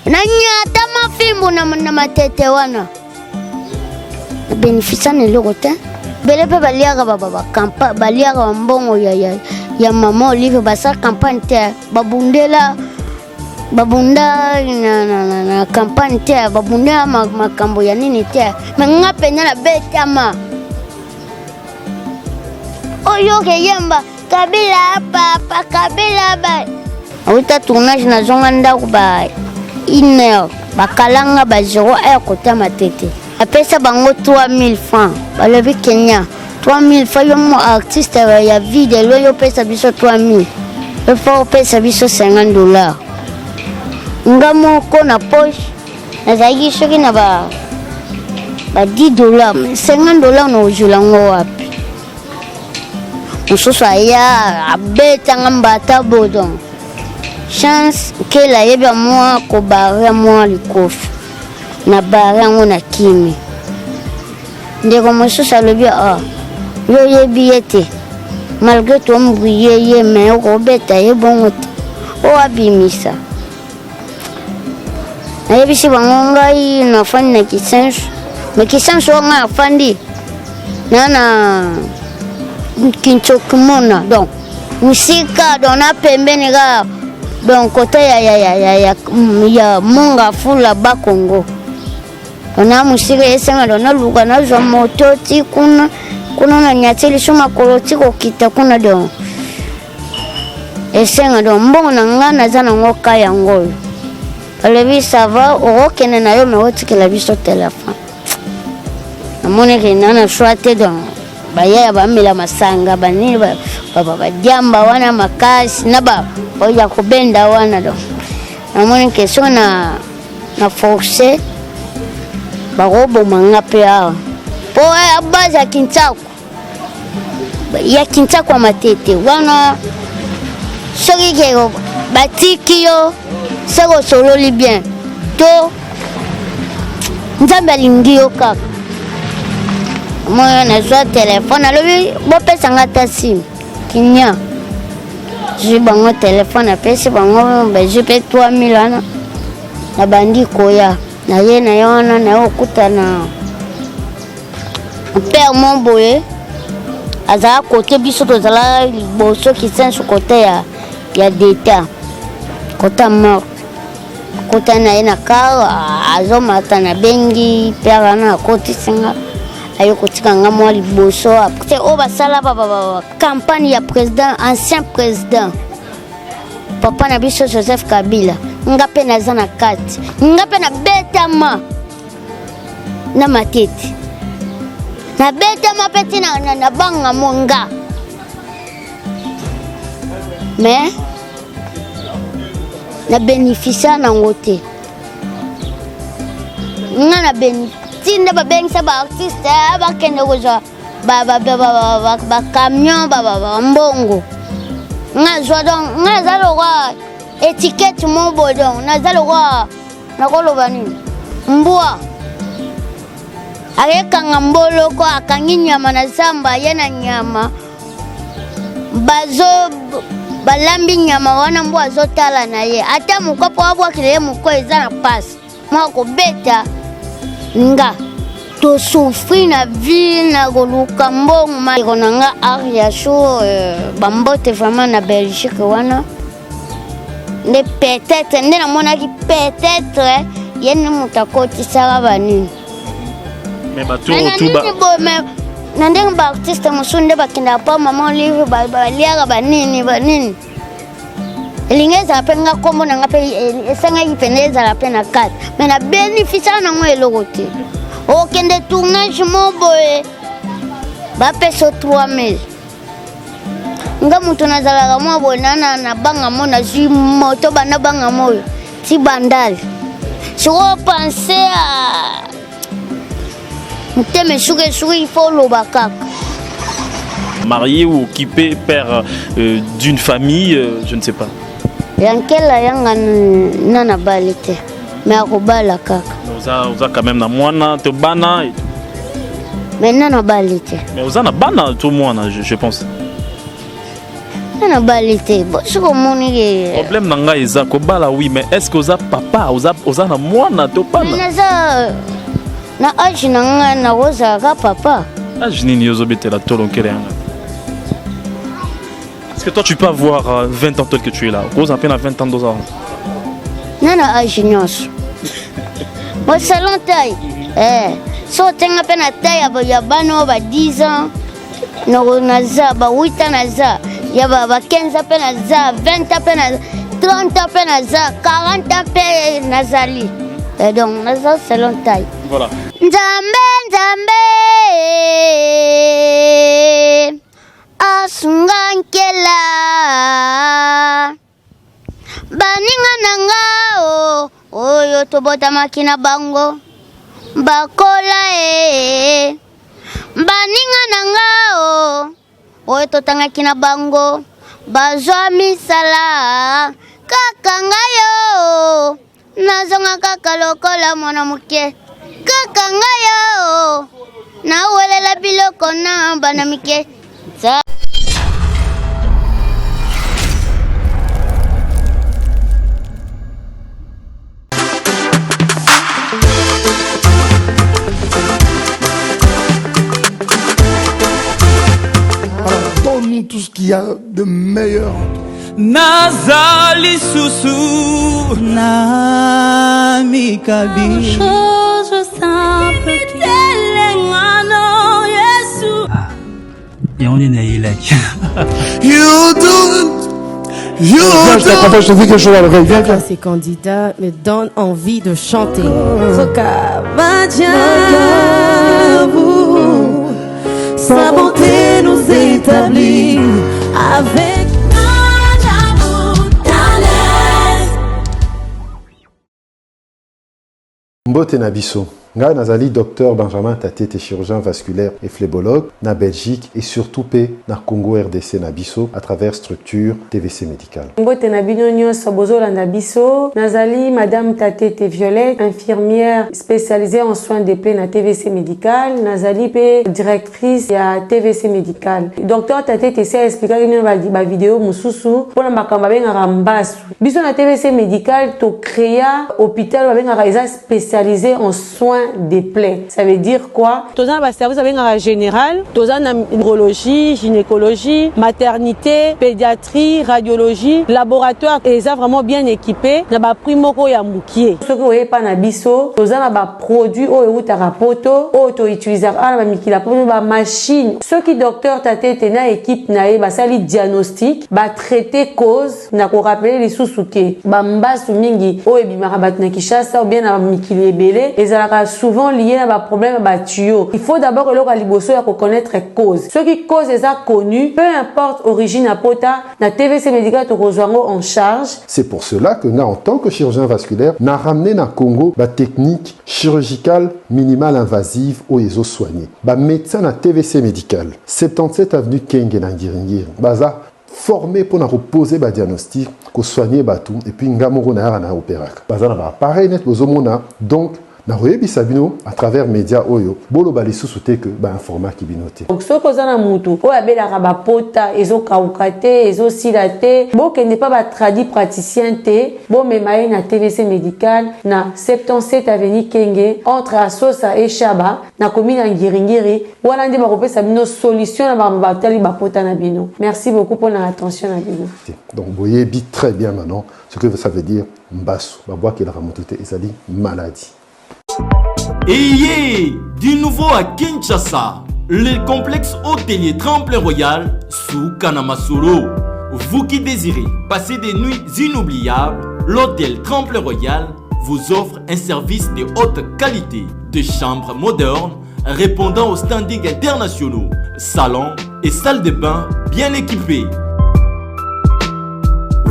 Nanyata mafimbu na, na matete wana. Na benefisa na eloko te. Bele mpe baliaka ba baliaka bambongo ya, ya, ya mama Olive basala campagne te babundela babunda na, na, na, na campagne te babunda makambo ya nini te me nga mpenza nabetama oyo keyemba Kabila papa Kabila ba awuta tournage nazonga ndako ba une heure bakalanga ba 0 heure kota matete apesa bango 3000 francs balobi Kenya 3000 francs yo mo artiste ya vide lo yo opesa biso 3000 il faut opesa biso 50 dollars. Nga moko na poche nazalaki soki na ba 10 dollars, 50 dollars na ozwela yango wapi? Mosusu aya abetanga mbata bodon chance nkela ayebi mwa kobare mwa likofi na bare yango na kimi. Ndeko mosusu alobi: "Ah, yo oyebi ye te, malgré tombrie ye, me okobeta ye bongo te." Oyo abimisa nayebisi bango ngai nafandi na Kisenso, me Kisenso oyo ngai nafandi na Kintsokimona, donc mosika, donc na pembeni kaka, donc kote ya Monga Fula Bakongo na mosika. Esenga donc naluka nazwa moto ti kuna kuna na nyati liso makolo ti kokita kuna. Donc esenga donc mbongo na ngai naza nango ka yango oyo. Alobi: "Ça va, okokende na yo, me otikela biso telefone." Namonaki na na choix te. Donc bayaya bamela masanga banini, badiamba wana makasi na ya kobenda wana. Donc namoni ke soki na force bakoboma nga mpe awa, mpo base ya Kintsako, ya Kintsako ya Matete wana, soki ke batiki yo, soki osololi bien to Nzambe alingi yo kaka. Moyo nazwa telefone, alobi: "Bopesanga ata sim kinya." Zwi bango telefone, apesi bango, bazwi mpe 3000 wana. Nabandi koya na ye na ye wana, naye kokutana père mo boye azala kote biso tozala liboso Kisenso, kote ya deta, kota morte. Kota na ye na car, azomata, nabengi père wana, akotisinga, aye kotika nga mwa liboso oyo basala campagne ya président, ancien président, papa na biso Joseph Kabila. Nga mpe naza na kati, nga mpe nabetama na Matete, nabetama mpe ti na banga mo nga, mais na bénéficia nango te. Nga na ti nde babengisa baartiste bakende kozwa bacamion bambongo, nga zwa. Donc nga naza lokwa étiquette mo boye, donc naza lokwa, nakoloba nini, mbwa akekanga mboloko, akangi nyama na zamba, ye na nyama bazo balambi nyama wana, mbwa azotala na ye, ata mokwa mpo abwakela ye mokwa eza na pasi mwa kobeta. Nga tosouffrir na vie na koluka mbongo. Ndeko na nga Aria Show, bambote vraiment na Belgique wana nde peut-être nde namonaki, peut-être ye nde moto akotisaka banini. Mais bato oyo tu ba Na ndenge baartiste mosusu nde bakendaka mpa mama Olive, baliaka banini banini, elingi ezala mpe nga nkombo na nga mpe esengaki pene ezala mpe na kati, me na bénéficiaka nango eloko te. Okende tournage mo boye, bapesa 3000. Nga moto nazalaka mwa boye na banga mo, nazwi moto banda banga moyo ti Bandale. Sikoyo pense a motema esuki esuki, il faut oloba kaka. Marié ou occupé, père d'une famille, je ne sais pas. Yankela yanga na nabali te, me akobala kaka. Oza quand même na mwana to bana et tout. Me na nabali te. Mais oza na bana to mwana, je pense. Nga nabali te bo soki omoni ke Problème na ngai eza kobala oui, mais est-ce que oza papa, oza, oza na mwana to bana? Naza na age na ngai nakozalaka papa. Age nini yo ozobetela tolo nkele yanga? Est-ce que toi tu peux avoir 20 ans tel que tu es là? Okoza mpe na 20 ans doza nga na age nyonso bo selon taille eh, so otenga mpe na taille ya bana oyo ba 10 ans noko naza ba 8 ans naza ya ba 15 ans mpe naza 20 ans mpe naza 30 ans mpe naza 40 ans mpe nazali eh, donc naza selon taille. Voilà. Nzambe nzambe asunga nkela baninga na nga o oyo tobotamaki na bango bakola e baninga na nga o oyo totangaki na bango bazwa misala kaka ngai o nazonga kaka lokola mwana moke kaka ngai o nawelela biloko na bana mike. Alors, donne-nous tout ce qu'il y a de meilleur en toi. Naza lisusu na mikabi. Chose simple Mitelengano Yesu. Yango nde nayelaki. You do, you Viens, je do. t'accompagne, je te dis quelque chose à l'oreille. Viens, viens. Ces candidats me donnent envie de chanter. Rokamadiabu, sa bonté nous établit avec Mbote na biso. Ngai nazali Docteur Benjamin Tatete, chirurgien vasculaire et phlébologue na Belgique et surtout pe na Congo RDC na biso à travers structure TVC Médical. Mbote na bino nyonso bozolanda biso. Nazali Madame Tatete Violette, infirmière spécialisée en soins de plaies na TVC Médical. Nazali pe directrice ya TVC Médical. Docteur Tatete esi expliquaki bino ba, ba vidéo mosusu mpona makambo babengaka mbasu. Biso na TVC Médical to créa hôpital babengaka eza spécialisé en soins des plaies. Ça veut dire quoi? Toza na ba service babengaka général, toza na urologie, gynécologie, maternité, pédiatrie, radiologie, laboratoire eza vraiment bien équipé na ba prix moko ya mokie. Soki oyepa na biso, toza na ba produit oyo eutaka poto oyo to utilisaka awa na ba mikili ya poto, ba machine. Soki docteur Tatete na équipe na ye basali diagnostic, ba traiter cause, na ko rappeler lisusu ke ba mbasu mingi oyo ebimaka bato na Kinshasa ou bien na mikili ebele ezalaka souvent lié na ba problème ya ba tuyaux. Il faut d'abord eloko ya liboso ya ko connaître cause. Soki cause eza connue, peu importe origine ya pota, na TVC Médical tokozwa yango en charge. C'est pour cela que nga en tant que chirurgien vasculaire na ramener na Congo ba technique chirurgicale minimale invasive oyo ezo soigner. Ba médecins na TVC Médical, 77 avenue Kenge na Ngiringiri, baza formé pour na poser ba diagnostic, ko soigner bato et puis nga moko na yaka na opéraka. Baza na ba appareil net bozomona, donc na koyebisa bino à travers média oyo boloba lisusu te que ba informaki bino te. Donc soki oza na mutu oyo abelaka bapota ezokauka te ezosila te, bokende pa ba tradi praticien te, bomema ye na TVC Médical na 77 avenue Kenge entre Asosa et Shaba na commune ya Ngiringiri. Wana nde bakopesa bino solution na makambo batali bapota na bino. Merci beaucoup pour l'attention na bino. Donc boyebi très bien maintenant ce que ça veut dire mbasu. Babwakelaka motu te, ezali maladie. Ayez du nouveau à Kinshasa, le complexe hôtelier Tremplin Royal sous Kanamasolo. Vous qui désirez passer des nuits inoubliables, l'hôtel Tremplin Royal vous offre un service de haute qualité, de chambres modernes répondant aux standings internationaux, salons et salles de bain bien équipées.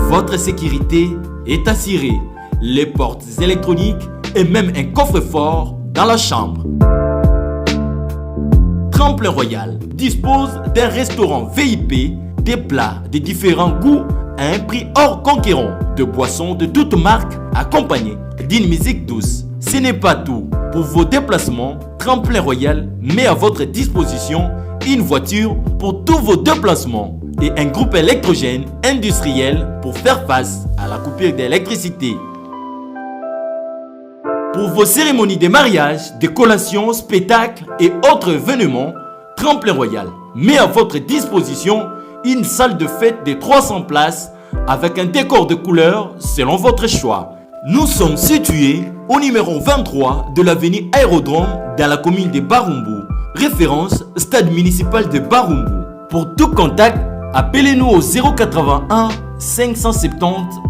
Votre sécurité est assurée. Les portes électroniques et même un coffre-fort dans la chambre. Tremplin Royal dispose d'un restaurant VIP, des plats de différents goûts à un prix hors conquérant, de boissons de toutes marques accompagnées d'une musique douce. Ce n'est pas tout. Pour vos déplacements, Tremplin Royal met à votre disposition une voiture pour tous vos déplacements. et un groupe électrogène industriel pour faire face à la coupure d'électricité. Pour vos cérémonies de mariage, de collations, spectacles et autres événements, Tremplin Royal met à votre disposition une salle de fête de 300 places avec un décor de couleurs selon votre choix. Nous sommes situés au numéro 23 de l'avenue Aérodrome dans la commune de Barumbu. Référence stade municipal de Barumbu. Pour tout contact, appelez-nous au 081 570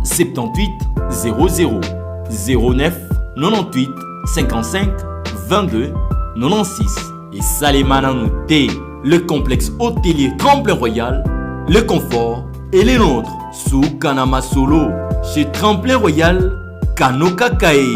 78 00 09 98 55 22 96 et Salemana T, le complexe hôtelier Tremplin Royal, le confort et les nôtres sous Kanama Solo chez Tremplin Royal Kanoka Kae.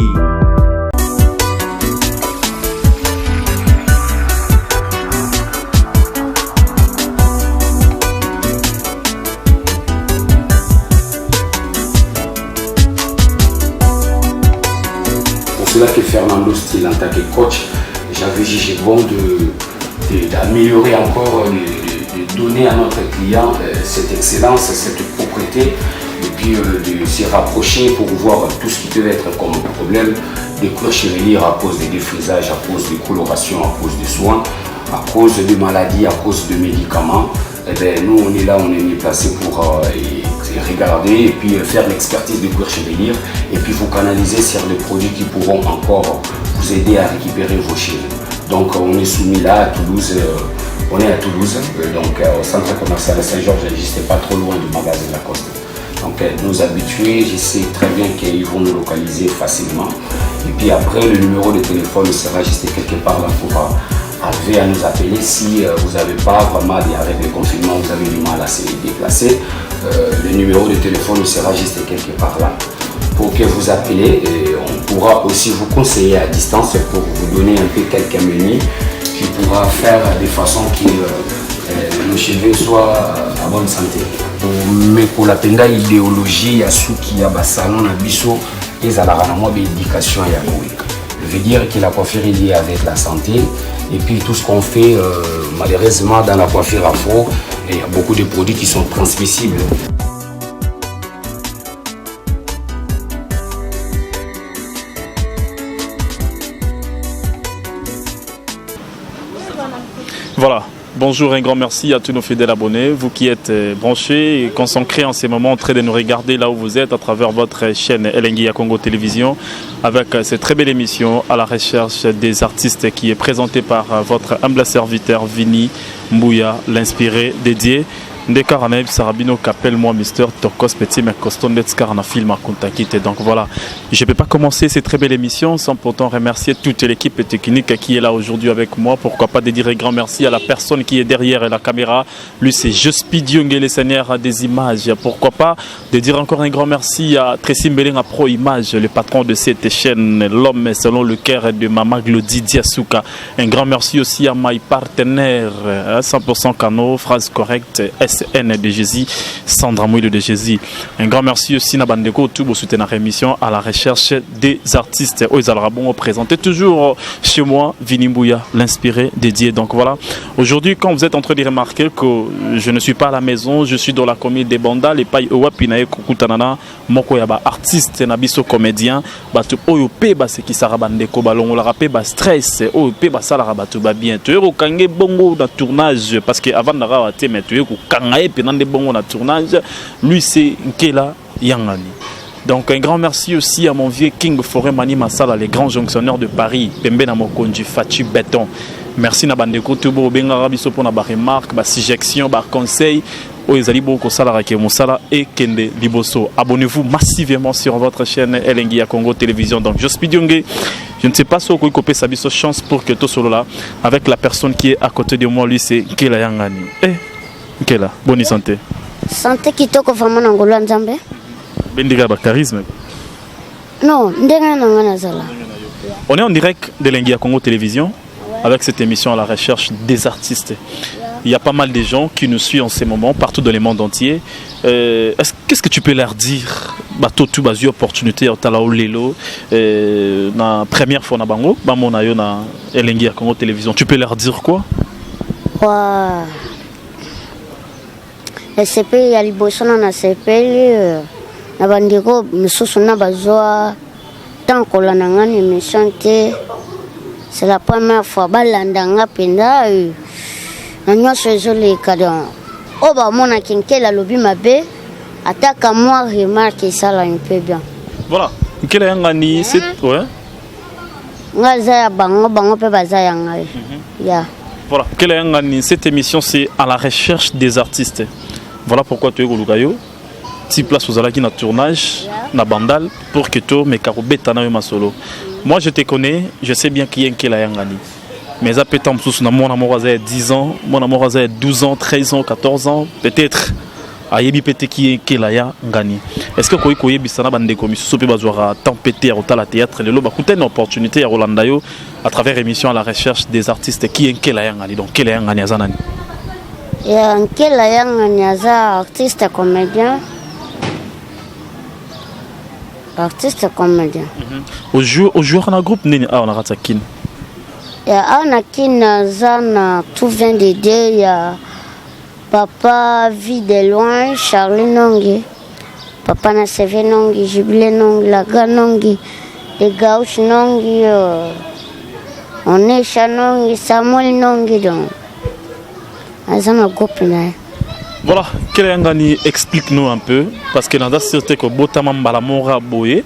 Pour cela que Fernando Steele, en tant que coach, j'avais jugé bon d'améliorer encore, de, donner à notre client euh, cette excellence, cette propreté, et puis euh, de se rapprocher pour voir tout ce qui peut être comme problème de cuir chevelure à cause des défrisages, à cause des colorations, à cause des soins, à cause de maladies, à cause de médicaments. Eh bien, nous, on est là, on est mieux placé pour euh, regarder et puis euh, faire l'expertise de cuir chevelure et puis vous canaliser sur des produits qui pourront encore vous aider à récupérer vos cheveux. Donc, on est soumis là à Toulouse. On est à Toulouse, donc au centre commercial de Saint-Georges, juste pas trop loin du magasin Lacoste. Donc nos habitués, je sais très bien qu'ils vont nous localiser facilement. Et puis après, le numéro de téléphone sera juste quelque part là pour arriver à nous appeler si euh, vous n'avez pas vraiment, avec le confinement, vous avez du mal à se déplacer. Euh, le numéro de téléphone sera juste quelque part là pour que vous appelez et on pourra aussi vous conseiller à distance pour vous donner un peu quelques menus qui pourra faire de façon que euh, nos cheveux soient en bonne santé. komekola mpenza idéologie ya suki ya basalon na biso ezalaka na mwa baéducation ya boye veut dire que la coiffure est liée avec la santé et puis tout ce qu'on fait euh, malheureusement dans la coiffure afro il y a beaucoup de produits qui sont transmissibles. Voilà. Bonjour, un grand merci à tous nos fidèles abonnés, vous qui êtes euh, branchés et concentrés en ces moments en train de nous regarder là où vous êtes à travers votre chaîne Elengi ya Congo Télévision avec euh, cette très belle émission à la recherche des artistes qui est présentée par euh, votre humble serviteur Vini Mbouya, l'inspiré dédié. Nde kaka nayebisaka bino qu'appelle moi Mister Tokos Petit mais costaud ndeti kaka na film Kunta Kinte. Donc voilà, je peux pas commencer cette très belle émission sans pourtant remercier toute l'équipe technique qui est là aujourd'hui avec moi. Pourquoi pas de dire un grand merci à la personne qui est derrière la caméra. Lui c'est Jospi Diongele, seigneur des images. Pourquoi pas de dire encore un grand merci à Tracy Mbelenga Pro Image, le patron de cette chaîne, l'homme selon le cœur de Mama Glody Diasuka. Un grand merci aussi à my partenaire 100% Cano, phrase correcte, SN de Jésus, Sandra Mouille de Jésus. Un grand merci aussi à Bandeko, tout pour soutenir l'émission à la recherche des artistes. Oyo bon présenté toujours chez moi, Vini Mbouya, l'inspiré dédié. Donc voilà, aujourd'hui, quand vous êtes en train de remarquer que je ne suis pas à la maison, je suis dans la commune des Bandal et pas wapi naye kokutanana moko ya ba artiste na biso comédien bato oyo pe basekisaka bandeko balongolaka pe ba stress oyo pe basalaka bato ba bien toye kokange bongo na tournage parce que avandaka awa te mais toye kokanga ye mpena nde bongo na tournage lui c'est Nkela Yangani donc un grand merci aussi à mon vieux King Forêt Mani Masala, les grands jonctionneurs de Paris, Pembe na Mokonji, Fachi Béton. Merci na bandeko tubo bengaka biso pona ba remarques, ba suggestions, ba conseils. Oyo ezali bongo kosalaka ke mosala ekende liboso. Abonnez-vous massivement sur votre chaîne Elengi ya Congo Télévision. Donc Jospi Diongue, je ne sais pas si okoki kopesa biso chance pour que tosolola avec la personne qui est à côté de moi, lui c'est Nkela Yangani. Eh, Nkela, bonne santé. Santé kitoko vraiment na ngolu ya Nzambe. Bendika ba charisme. Non, ndenge na nga nazala. On est en direct de l'Elengi ya Congo Télévision avec cette émission à la recherche des artistes. Il y a pas mal de gens qui nous suivent en ces moments partout dans le monde entier. Euh, Qu'est-ce que tu peux leur dire bato tu bazwi opportunité ya otala lelo euh, na première fois na bango bamona yo na Elengi ya Congo Télévision. Tu peux leur dire quoi Wa. Nasepeli ya liboso na nasepeli euh, na bandeko misusu na bazwa temps kolanda nga na émission te. C'est la première fois balanda nga mpenza euh, na nyonso ezoleka. Donc oyo bamonaki Nkela alobi mabe, ata ka mwa remarque esala un peu bien. Voilà, Nkela Yangani, c'est, ouais. Nga aza ya bango, bango mpe baza ya ngai ya. Voilà, Nkela Yangani, cette émission, c'est à la recherche des artistes. Voilà pourquoi tu es koluka yo ti place ozalaki na tournage na Bandal pour que to meka kobeta na yo masolo. Moi, je te connais, je sais bien qui est Nkela Yangani. Mais eza mpe ntango mosusu na mwana moko aza ya 10 ans, mwana moko aza ya 12 ans, 13 ans, 14 ans, peut-être ayebi mpe te qui est Nkela ya Ngani. Est ce que okoki koyebisa na bandeko misusu mpe bazwaka temps mpe te ya kotala théâtre, lelo bakutani na opportunité ya kolanda yo à travers émission à la recherche des artistes, qui est Nkela ya Ngani? Donc Nkela ya Ngani aza nani? Ya Nkela Yangani aza artiste comédien, artiste comédien. Ojouaka na groupe nini awa na kati ya Kine? Ya awa na Kine, aza na Tout vient de Dieu ya papa Vie de Loin Charlie Nongi, papa na Seve Nongi, Jubile Nongi, Laga Nongi, de Gauche Nongi, Onesha Nongi, Samuel Nongi. Donc aza na groupe na ye. Voilà, Nkela Yangani, explique-nous un peu, parce que dans la que botama mbala moko boye,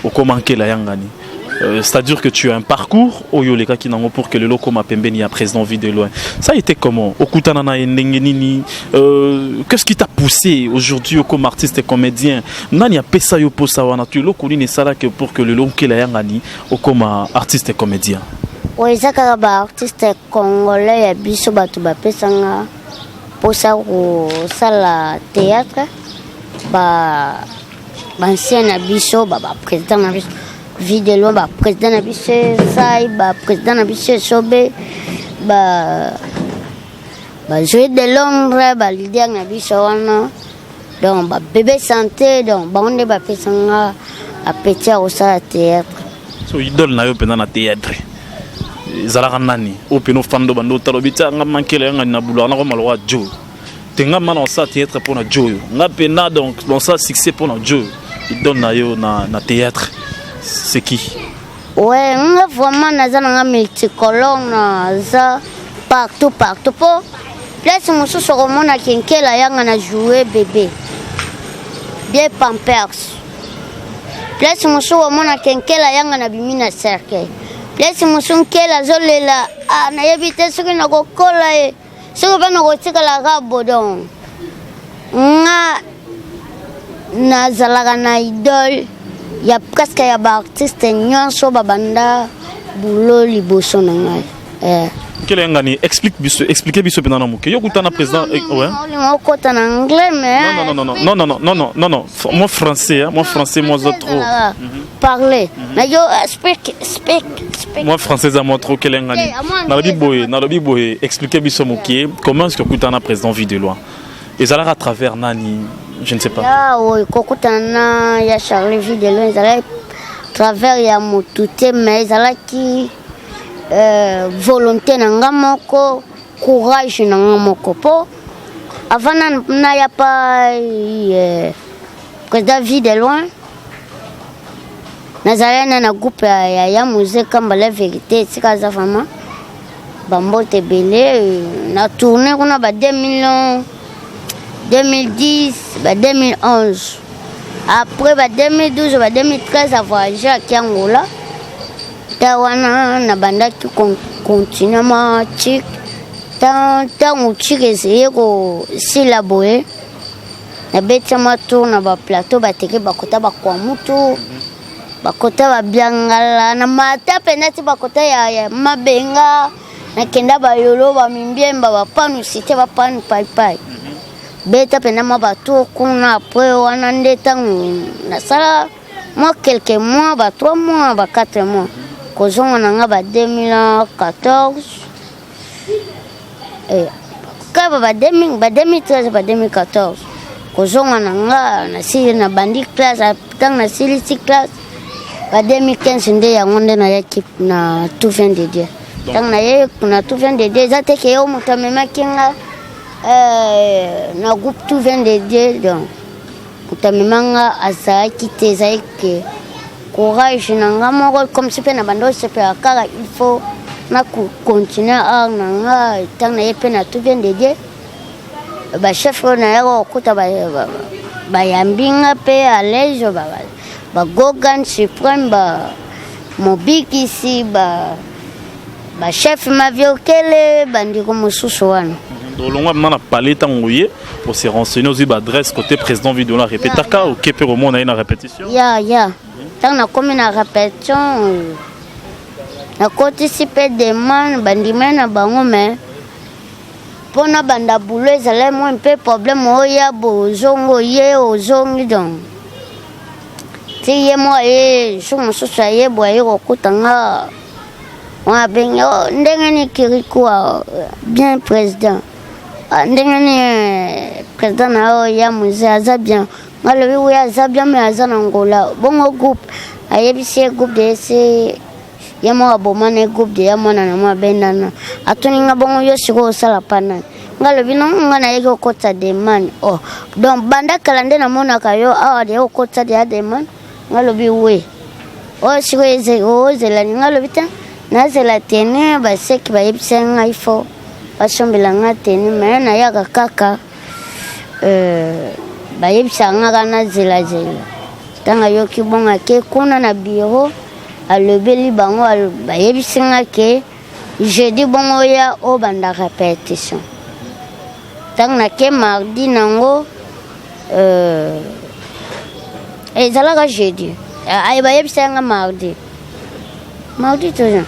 okoma Nkela Yangani. C'est-à-dire que tu as un parcours oyo olekaki nango pour que lelo okoma pembeni ya président Vie de Loin. Ça a été comment? Okutana na ye ndenge nini? Qu'est-ce qui t'a poussé aujourd'hui comme artiste et comédien? Nani apesa yo posa wana? Tu eloko nini esalaki pour que lelo Nkela Yangani okoma artiste et comédien? Oyo eza kaka baartiste congolais ya biso, bato bapesanga mposa kosala théâtre, ba baancien na biso, baprésident na biso Vie de Loin, baprésident na biso Esai, baprésident na biso Esobe, ba bajoue de Londres, baleader na biso wana, donc babebe santé. Donc bango nde bapesanga appétit ya kosala théâtre. So idole na yo mpenza na théâtre ezalaka nani? Oyo mpena ofanda, bando otala, obi tia nga Nkela Yangani na bulaka nakoma lokwa jo te, nga ma na osala théâtre mpona jo oyo, nga mpena donc osala succès mpona jo oyo. Idole na yo na théâtre, c'est qui? Ouais, nga vraiment naza nanga multicolore, naza partout partout, mpo place mosusu okomonaki Nkela Yanga na joue bébé bien Pampers, place mosusu omonaki Nkela Yanga na bimi na cercueil, place mosusu Nkela azolela, ah, nayebi te soki nakokola ye, soki mpe nakotikala kaka bodon. Nga nazalaka na idole ya presque ya baartiste nyonso babanda bulo liboso na ngai, eh. Nkela Yangani, explique biso, explique biso mpenza na moke. Yo kutana président, ouais. Olinga okota na anglais, mais Non, non, non, non, non, non, non, non, non, non. Moi français, hein, moi français, moi zo trop. Parler na yo, speak, speak, speak. Moi français à moi trop, Nkela Yangani. Eh, moi anglais. Nalobi boye, nalobi boye, explique biso moke comment est-ce que kutana président Vie de Loin? Ezalaka à travers nani? Je ne sais pas. Ya oyo kokutana na ya Charlie Vie de Loin ezalaki travers ya motu te, mais ezalaki volonté na nga moko, courage na nga moko, mpo avant naya pa président Vie de Loin, nazalaki na groupe ya Musée Kamba la Vérité, esika aza vraiment bambote ebele. Na tourne kuna ba 2000, 2010, ba 2011, après ba 2012, ba 2013, avoyage aki Angola. Ta wana nabandaki continue mwa chik. Ntango chik ezeye kosila boye, nabeti mwa tour na baplateau, bateke, bakota bakwamutu, bakota babiangala na mata mpenza ti bakota ya Mabenga, nakenda bayolo, bamimbiemba, bapanu cité, bapanu paipai, beta mpenza mwa batour kuna. Après wana nde ntango nasala mwa quelques mois, ba 3 mois, ba 4 mois, kozonga na nga ba 2014, kaka ba 2000, ba 2013, ba 2014, kozonga na nga, nasili, nabandi classe. Ntango nasilisi classe ba 2015, nde yango nde nayaki na Tout vient de Dieu. Ntango naye na Tout vient de Dieu, eza te ke yo moto amemaki nga. Euh, na groupe tout vient de Dieu donc moto amema nga azalaki te ezalaki ke courage na nga moko comme si mpe na banda osepela kaka il faut na continuer art na nga ntango na ye mpe na tout vient de Dieu bachef oyo nayaka kokuta bayambi nga mpe à l'aise bagogan suprême ba mobikisi ba bachef maviokele bandeko mosusu wana. Olongwa mna na palais ntango oye ose renseigner, ozwi baadresse côté président Vidolo arépétaka, oke mpe komona ye na répétition? Ya ntango nakomi na répétition, nakotisi mpe demande, bandimai na bango, mais mpona banda boulot ezalaki mwa mpe problème. Oya bozongi, oye ozongi, donc ti ye moko aye jour mosusu, aye boye, aye kokuta nga wana, abengi: "Oh, ndenge ni Kiriku?" "Bien, président." "Ndenge ni président na oyo ya musée aza bien?" Nga lobi: "Oui, aza bien, mais aza na Ngola." "Bongo groupe?" Ayebisi ye groupe de ese ye moko aboma na groupe de ya mwana na mwa abendana. Atuni nga: "Bongo yo sikoyo osala pa nani?" Nga lobi: "No, nga nayeki okotisa demande." "Oh, donc banda kala nde namonaka yo awa de okotisa de ya demande?" Nga lobi: "Oui." "Oyo sikoyo ozelani?" Nga lobi: "Te, nazela tenue. Baseki bayebisa ngai fo basombela nga tenue, mais nayaka kaka bayebisaka nga kaka nazelazela." Ntango ayoki bongo, ake kuna na bureau, alobeli bango, bayebisi nga ke jeudi bongo oya obanda répétition. Ntango nake mardi nango, ezalaka jeudi, bayebisa nga mardi, mardi toza.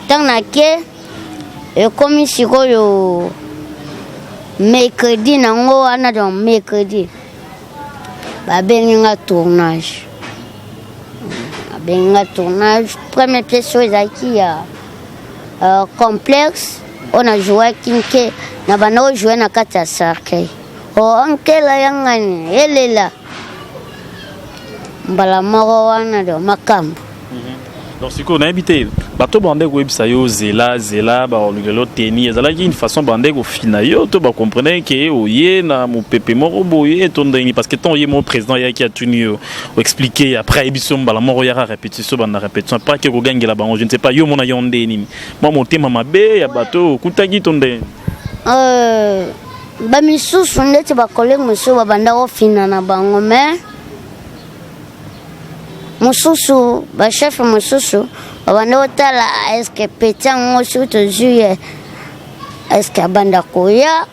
Ntango nake, ekomi sikoyo mercredi nango wana, donc mercredi babengi nga tournage. Babengi nga tournage, première pièce oyo ezalaki ya complexe oyo najouaki nke na banda ojoue na kati ya cercueil. O nkela yangani elela mbala moko wana do makambo. Donc sikoyo nayebi te, bato bande koyebisa yo zela zela, balukela tenue, ezalaki une façon bande kofina yo to bacomprendre ke oye na mopepe moko boye to ndenge? Parce que ntango ye moko président ayaki, atuni yo, oexpliquer, après ayebi so mbala moko yaka répétition, banda répétition, après ake kogangela bango. Je ne sais pas, yo mona yo nde nini, mwa motema mabe ya bato okutaki to ndenge? Bamisusu ndeti bacollègue mosusu babanda kofina na bango, mais mosusu bachef mosusu babanda kotala est-ce petit yango soki tozwi ye, est-ce abanda koya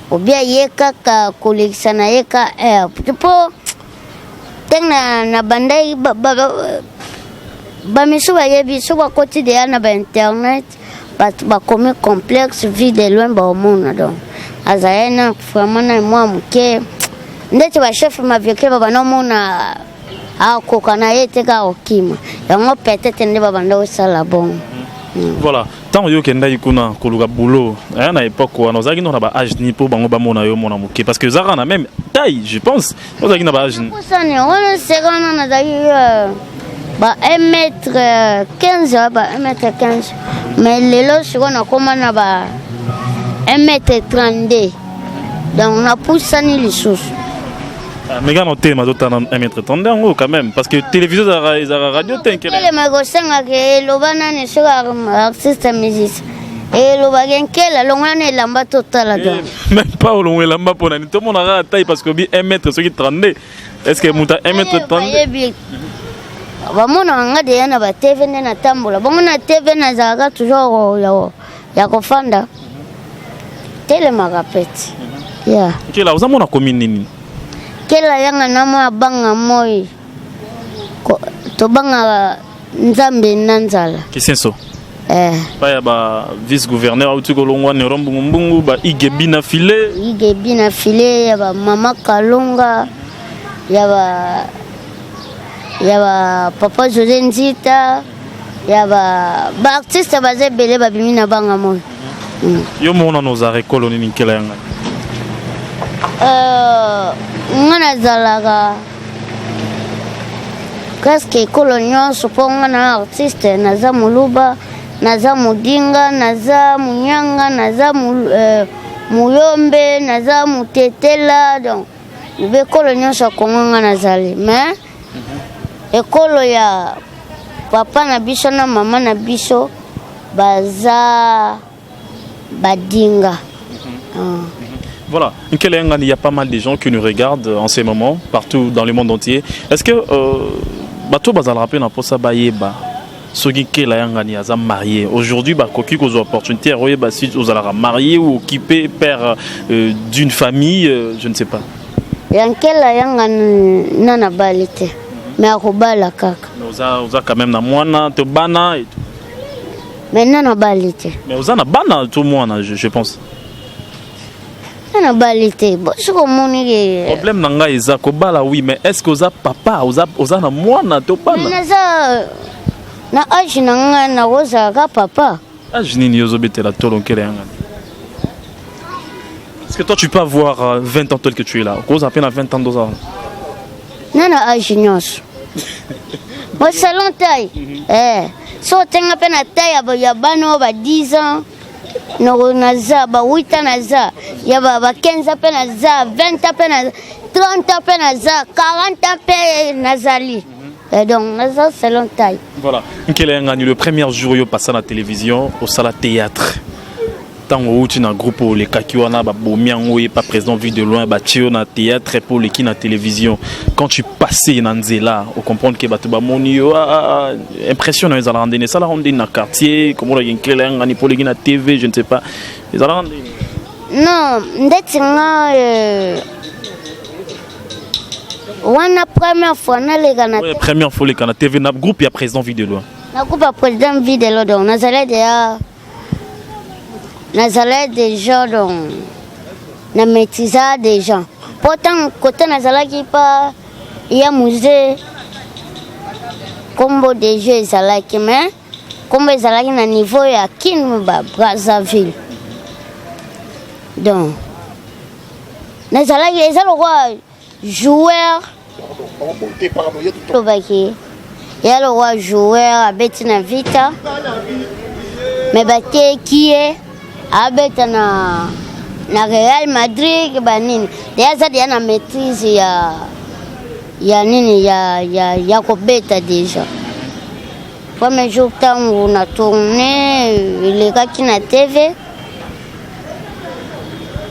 obia ye kaka kolekisa na ye ka aire mpo ntango na bandaki bamisu bayebi soki bakoti deya na bainternet, bato bakomi complexe Vue de Loin, baomona. Donc azali na vraiment na mwa moke ndeti bachef mavioke babanda omona akoka na ye te kaka kokima yango, peut-être nde babanda kosala bongo. Voilà, ntango yo okendaki kuna koluka boulot aya na époque wana, ozalaki no na baage nini mpo bango bamona yo mona moke? Parce que ozalaka na même taille, je pense. Ozalaki na baage nini? Pusani wana seka wana nazalaki ba 1 mètre 15, ba 1 mètre 15, mais lelo sikoyo nakóma na ba 1 mètre 32, donc napusani lisusu. Mais nga na otelema, azotala 1 mètre 32 yango quand même, parce que télévision ezalaka radio te nkele. Telema ekosengaka eloba nani soki artiste musicien elobaki nkela longola na elamba totala donc. Même pas olongo elamba mpo nani tomonaka taille, parce que obi 1 mètre soki 32, est ce que moto 1 mètre 32? Bayebi, bamonaka nga deya na batv nde natambola bongo na TV, nazalaka toujours ya kofanda, telemaka peti ya. Nkela, oza mona commune nini? Kela yanga na mwa banga moi tobangaka Nzambe na nzala. Kisenso? Eh. Pa ya ba vice gouverneur auti kolongwa Nero Mbungumbungu, ba Igebi na file. Igebi na file, ya bamama Kalunga, ya ba papa José Nzita, ya ba baartiste baza ebele babimi na banga moi. Yo moko nano ozala ekolo nini, nkela ya ngai? Nga nazalaka presque ekolo nyonso mpo nga na artiste naza Moluba, naza Modinga, naza Munyanga, naza. Muyombe, naza Mutetela, donc bekolo nyonso ya Kongo nga nazali. Mais ekolo ya papa na biso na mama na biso baza badinga. Voilà, Nkela Yangani, il y a pas mal de gens qui nous regardent en ce moment, partout dans le monde entier. Est-ce que bato bazala pe na posa bayeba soki Nkela Yangani aza marié aujourd'hui, bakoki kozwa opportunité ya koyeba si ozalaka marié ou occupé, père d'une famille, je ne sais pas? Ya Nkela Yangani, na nabali te, mais akobala kaka. Mais oza quand même na mwana to bana et tout? Mais na nabali te. Mais oza na bana to mwana, je pense. Na nabali te. Bo soki omoni ke Problème na ngai eza kobala, oui, mais est ce que oza papa, oza na mwana to bana? Naza na age na ngai, nakozalaka papa. Age nini ozobetela tolo, Nkela Yangani? Est-ce que toi tu peux avoir 20 ans tel que tu es là? Okoza pe na 20 ans doza wana? Na na age nyonso mo selon taille. So otenga mpe na taille ya bana oyo ba 10 ans, noko naza ba 8 ans, naza ya ba 15 ans mpe naza, 20 ans mpe naza, 30 ans mpe naza, 40 ans mpe nazali. Donc naza selon taille. Voilà, Nkela Yangani, le premier jour yo passa na télévision, osala théâtre, ntango outi na groupe olekaki wana, babomi yango, ye pa président Vue de Loin, batie yo na théâtre mpo oleki na télévision. Quand tu passé na nzela, ocomprendre ke bato bamoni yo, ah, ah, impression na yo ezalaka ndeni? Esalaka ndeni na quartier komonaki Nkela Yangani mpo oleki na TV, je ne sais pas, ezalaka ndeni? Non, ndeti nga wana première fois naleka na Ouais, première fois oleka na TV na groupe ya président Vue de Loin. Na groupe ya président Vue de Loin, donc nazalaki déjà, nazalaki déjà, donc na maîtrisa déjà, po ntango kote nazalaki pa ya musée, kombo déjà ezalaki, mais kombo ezalaki na niveau ya Kin ba Brazzaville. Donc nazalaki, eza lokwa joueur, lobaki ya lokwa joueur abeti na Vita, mais bateki ye, abeta na Real Madrid, banini. Deya aza deya na maîtrise ya nini ya kobeta. Déjà premier jour ntango na tourne, elekaki na TV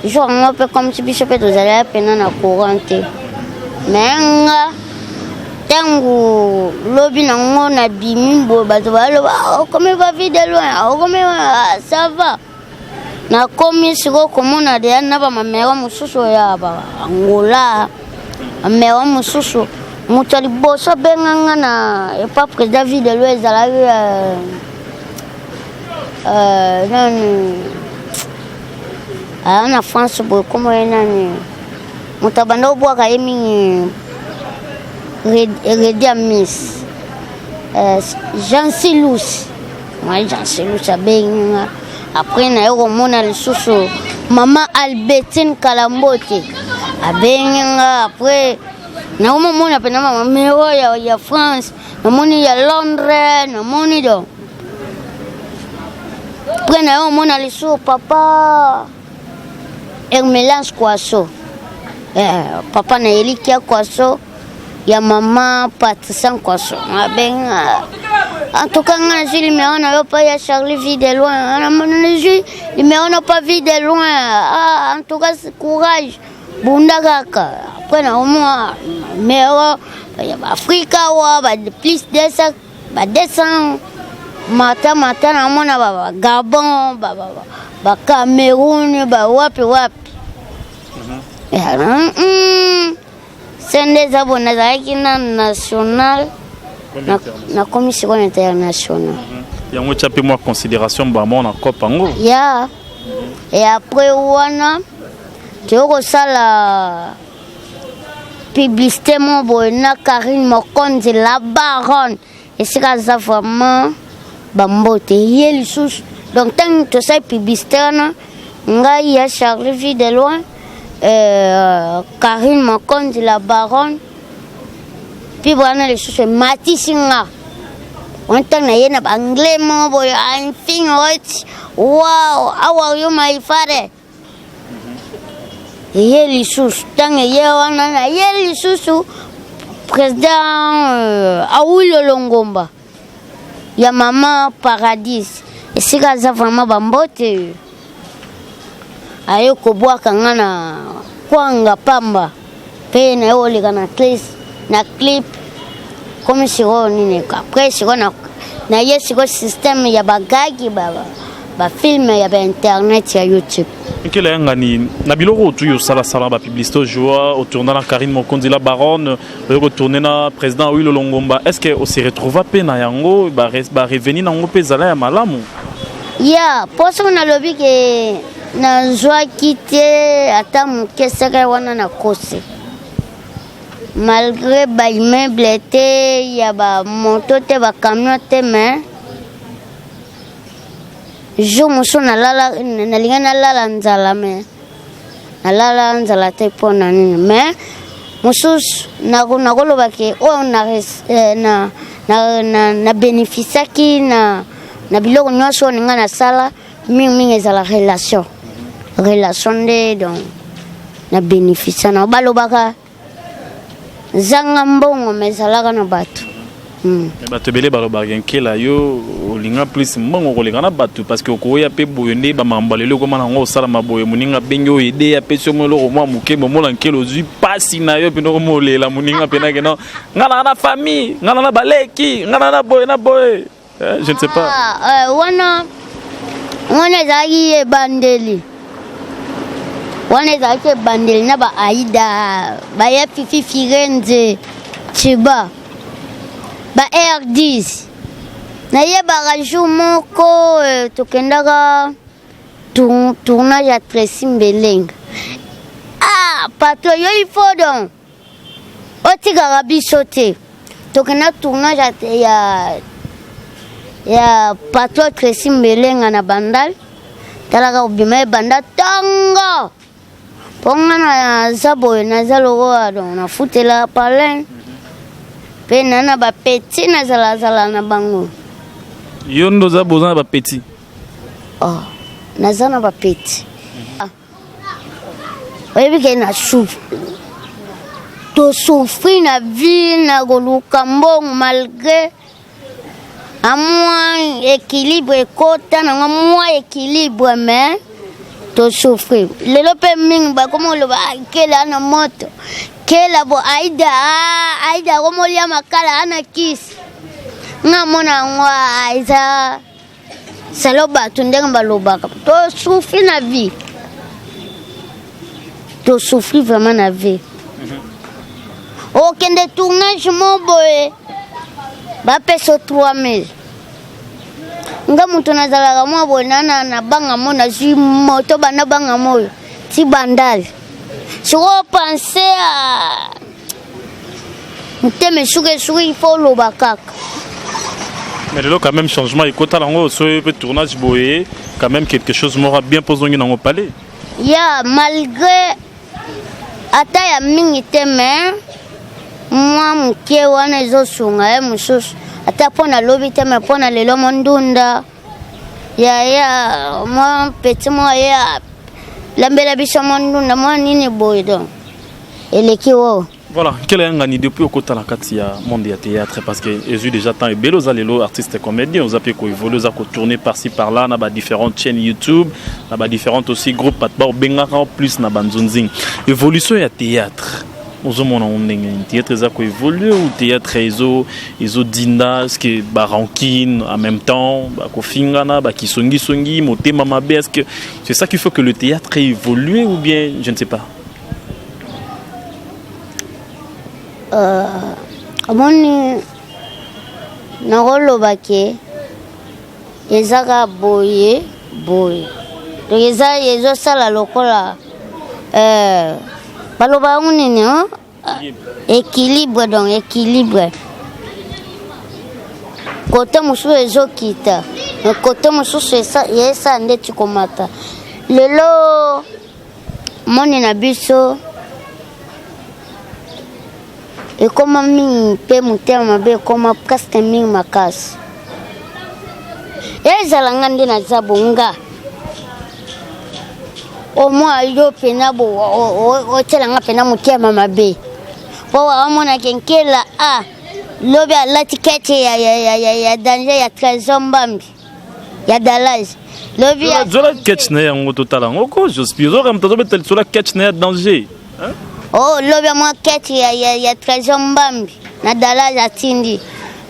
jour yango mpe, comme si biso mpe tozalaki mpena na courant te. Mais nga ntango lobi nango nabimi boye, bato baloba: "Okomi ba Vue de Loin, okomi, ça va." Nakomi sikoyo komona deya na bamamero mosusu ya Baangola, bamero mosusu. Moto ya liboso abenganga na epa président Vue de Loin ezalaki nani, aya na France boye, kombo ye nani, moto abanda obwaka ye mingi, Redi Amis, Jean Silus. Moi Jean Silus abengi nga. Après naye komona lisusu mama Albertine Kalambote abengi nga. Après nakomomona mpena mama mero ya France, namoni ya Londres, namoni. Donc après naye komona lisusu papa Hermelance Kwaso, papa na Elikia Kwaso ya mama Patricia Kwaso, abenga: "En tout cas nga nazwi numéro na yo pa ya Charlie Vue de Loin, nazwi numéro na pa Vue de Loin. Ah, en tout cas courage, bunda kaka." Après naomwa numéro ya baAfrika wa ba plus 200, ba 200 mata mata, namona baGabon, baCameroun, bawapi wapi. Se nde eza boye, nazalaki na national, nakomi sikoyo na international. Yango etya mpe mwa considération bamo na cope yango. Ya, et après wana toyei kosala publicité mo boye na Karine Mokonzi la baronne, esika aza vraiment bambote ye lisusu. Donc ntango tosali publicité wana, ngai ya Charlie Vue de Loin, Karine Mokonzi la baronne, mpe wana lisusu ematisi nga wana. Ntango na ye na baanglais moko boye: "I'm feeling hot, wow, how are you my father?" Eye lisusu ntango eye wana naye lisusu président euh, Awilo Longomba ya mama Paradis esika aza vraiment bambote aye kobwaka nga na kwanga pamba mpe naye koleka na clip na clip komi sikoyo nini après sikoyo naye sikoyo système ya bagagi bafilme ya bainternet ya youtube. Nkela ya ngani na biloko oyo tuyi osalasala bapublicité ojoua otourna na Karine Mokonzi la baronne, oyo kotourne na président Awilo Longomba, est ce que ose retrouva mpe na yango, bareveni na yango mpe ezala ya malamu? Ya mpo soki nalobi ke nazwaki te ata moke seke wana nakosi, malgré baimmeuble te ya bamoto te, bacamion te, mais jour mosusu nalala nalingi nalala nzala, mais nalala nzala te. Mpo na nini? Mais mosusu nakoloba ke oyo na, na, na, na bénéficiaki na biloko nyonso oyo ninga nasala, mingimingi ezala relation nde. Donc na bénéficia na balobaka zanga mbongo mais ezalaka na bato. Bato ebele balobaka nkela yo olinga plus mbongo koleka na bato, parce que okoya mpe boye nde bamambo lelo ekoma nango osalama boye, moninga abengi oyo ede apesi yo mwa eloko mwa moke, bomona nkela ozwi mpasi na yo mpena okomolela moninga mpena keno nga na na famille, nga na na baleki, nga na na boye na boye. Je ne sais pas. Ah, wana ezalaki ebandeli, wana ezalaki ebandeli na baaida baya Fifi Firenze Chiba ba R10. Nayebaka jour moko tokendaka tournage ya Tracy Mbelenga. Ah, patron, yo il faut donc otikaka biso te. Tokenda tournage ya patron Tracy Mbelenga na Bandal. Talaka kobima ebanda ntongo mpo nga naza boye, naza lokola donc nafutela palin mpe na bapeti nazalazala na bango. Yo nde oza boza na bapeti? Oh, naza na bapeti. Ah. Oyebi ke na tosouffrir na vie na koluka mbongo, malgré amwa équilibre ekota nango mwa équilibre, mais tosouffrir lelo mpe mingi. Bakoma oloba kela na moto kela bo aida aida akomolia makala ana kisi. Nga mona yango eza salo bato ndenge balobaka. Tosouffrir na vie, tosouffrir vraiment na vie. Okende tournage mo boye, bapesa 3000. Nga moto nazalaka mwa boye na nabanga mo, nazwi moto banda banga moyo ti Bandale. Sikoyo pense a motema esuki esuki, il faut oloba kaka. Mais lelo quand même changement ekota nango, soki mpe tournage boye, quand même quelque chose moko bien mpo ozongi nango palais. Ya malgré ata ya mingi te, mais mwa moke wana ezosunga ye mosusu, ata mpo nalobi te, mais mpo na lelo mo ndunda yaya mwa petit mwa ye lambela biso mwa ndunda mwa nini boye, donc eleki wo. Voilà, nkela ya ngani, depuis okota na kati ya monde ya théâtre, parce que ezwi déjà temps ebele, oza lelo artiste comédien, oza mpe koévolue, oza kotourner par-ci par-là na badifférentes chaînes YouTube, na badifférentes aussi groupe, bato baobengaka plus na banzonzing. Évolution ya théâtre ozomona ngo ndenge nini? Théâtre eza koévolue ou théâtre ezodinda? Est ce que barancune en même temps, bakofingana, bakisongisongi, motema mabe, est ce que c'est ça qu'il faut que le théâtre évolue ou bien je ne sais pas? Omoni, nakoloba ke eza kaka boye boye, donc eza ezosala lokola baloba yango nini, hein? Équilibre. Donc équilibre, kote mosusu ezokita, mais kote mosusu esala ndeti komata. Lelo moni na biso ekoma mingi mpe motema mabe ekoma presque mingi makasi. Ezala nga nde naza bonga. Omwa yo mpena bo otyela nga mpena motema mabe mpo amonake nkela a lobi alati kete ya, ya, ya, ya, ya danger ya trésor mbambi ya dalage lobi zola ketch na ye yango totala yango ko jospi ozoka moto azobeta lisolo ya ketch na ye ya danger. Oh, lobi ya mwa ketch ya, ya, ya trésor mbambi na dalage atindi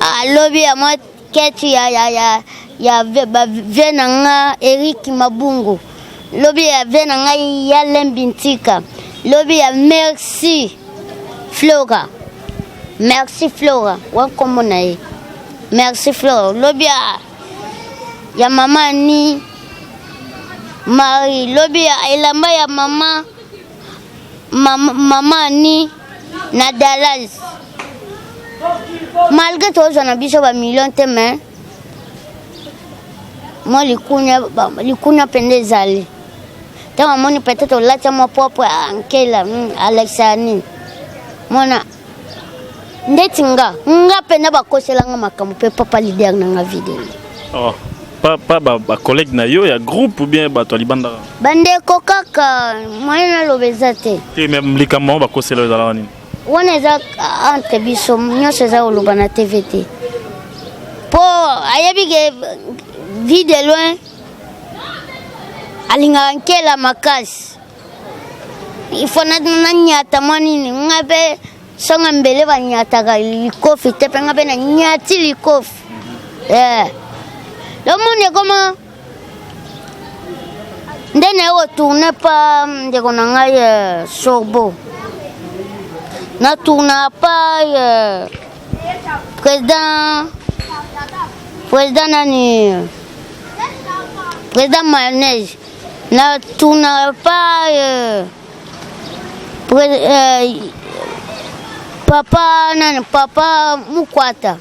ah, lobi ya mwa ketch ya, ya, ya, ya ba vie na nga Eric Mabungu lobi ya vie na ngai ya Lembi Ntika lobi ya Merci Flora Merci Flora wa nkombo na ye Merci Flora lobi ya, ya mama ni Marie lobi ya elamba ya mama mama, mama ni na Dallas malgré tozwa na biso ba million te mais mwa likunya likunya mpenza ezali ntango amoni peut-être olati mwa propre ankela hmm, alakisaka nini mwana ndeti nga nga mpenza bakosela nga makambo mpe papa leader na nga videli oh, pa, pa bacollègue ba na yo ya groupe ou bien bato ya libanda bandeko kaka moyen naloba eza te te mais likambo yango bakosela yo ezalaka nini wana eza entre biso nyonso eza koloba na tv te mpo ayebi ke vie de loin alingaka nkela makasi ifo nanyata mwa nini nga mpe songa mbele banyataka likofi te mpe nga mpe nanyati likofi eh. lomoni ekoma nde naye kotourne pa ndeko na ngai eh, sorbo na tourna pa eh, président président nani président mayonnaise na tourna pa eh, pré, eh, papa nani papa mukwata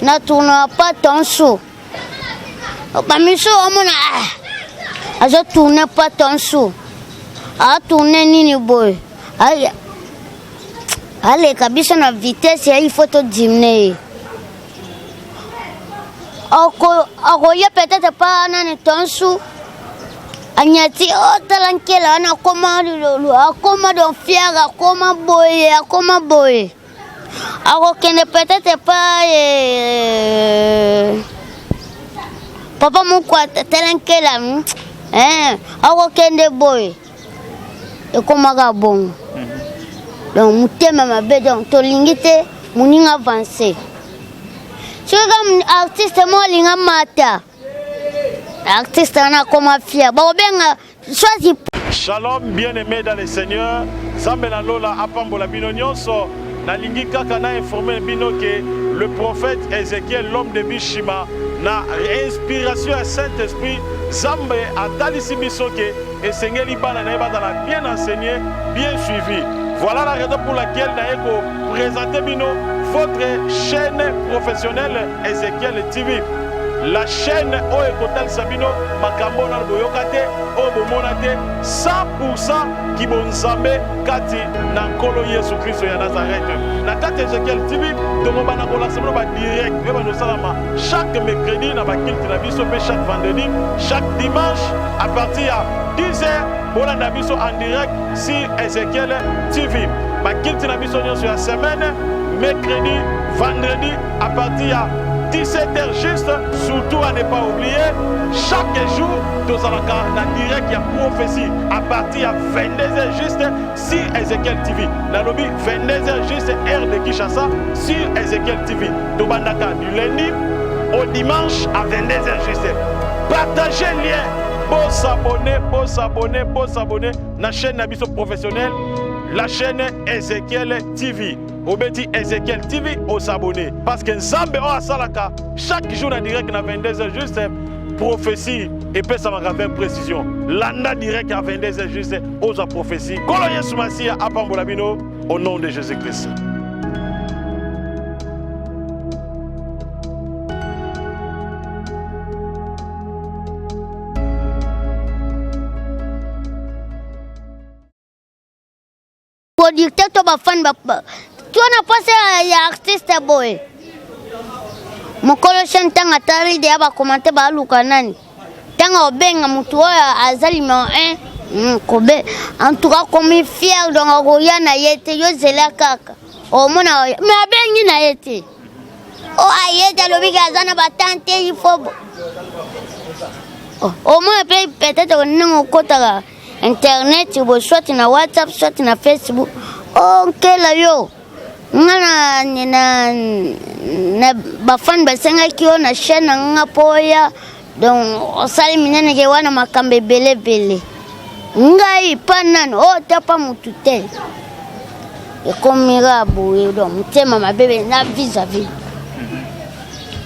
na tourna pa tonso bamisu omona ah, azo tourne pa tonso atourne nini boye aleka biso na vitesse ya il faut todimine ye akoya peut-être pa nani tonsu anyati otala oh, nkela wana akoma akoma don fiere akoma boye akoma boye akokende peut-être pa eh, papa moko atala nkela hmm, eh, akokende boye ekomaka bongo donc motema mabe donc tolingi te moninga avance soki ka artiste moko alinga mata artiste wana akoma fier bakobenga soit Shalom bien-aimé dans le Seigneur, Nzambe na lola apambola bino nyonso. Nalingi kaka na informer bino ke le prophète Ezekiel l'homme de Bishima na inspiration ya Saint-Esprit Nzambe atalisi biso ke esengeli bana na ye bazala bien enseigné, bien suivi. Voilà la raison pour laquelle naye ko présenter bino votre chaîne professionnelle Ezekiel TV. La chaîne oyo ekotalisa bino makambo nano boyoka te, oyo bomona te, 100% kibonzambe kati na Nkolo Yesu Kristo ya Nazareth. Na kati ya Ezekiel TV tokobanda kolakisa bino ba direct oyo bando osalama chaque mercredi na ba culte na biso mpe chaque vendredi, chaque dimanche à partir ya 10h bolanda biso en direct sur Ezekiel TV. Ba culte na biso nyonso ya semaine mercredi, vendredi à partir ya 17h juste, surtout à ne pas oublier chaque jour tozalaka na direct ya prophétie à partir ya 22h juste sur Ezekiel TV. Nalobi 22h juste heure de Kinshasa sur Ezekiel TV. Tobandaka du lundi au dimanche à 22h juste. Partagez lien, bo s'abonner, bo s'abonner, bo s'abonner na chaîne na biso professionnelle, la chaîne Ezekiel TV. Obeti Ezekiel TV o s'abonner parce que Nzambe oyo asalaka chaque jour na direct na 22h juste prophétie epesamaka avec précision. Landa direct à 22h juste ozwa prophétie. Kolo Yesu Masiya apambola bino au nom de Jésus-Christ. Producteur to bafani ba to na posa ya artiste boye mokolo chaîne ntango atali deya bakomante baluka nani ntango obenga motu oyo aza numero 1. Kobe en tout cas komi fier, donc akoya na ye te. Yo zela kaka, omona, mais abengi na ye te. O aye te, alobi ke aza na batante, il faut omona mpe peut-être ndenge okotaka internet bo, soit na WhatsApp, soit na Facebook. O Nkela, yo nga na bafani basengaki yo na chaîne na nga mpo oya, donc osali minene ke wana makambo ebele ebele. Ngai pa nani oyo te, pa motu te, ekomira boye, donc motema mabe na vis-à-vis.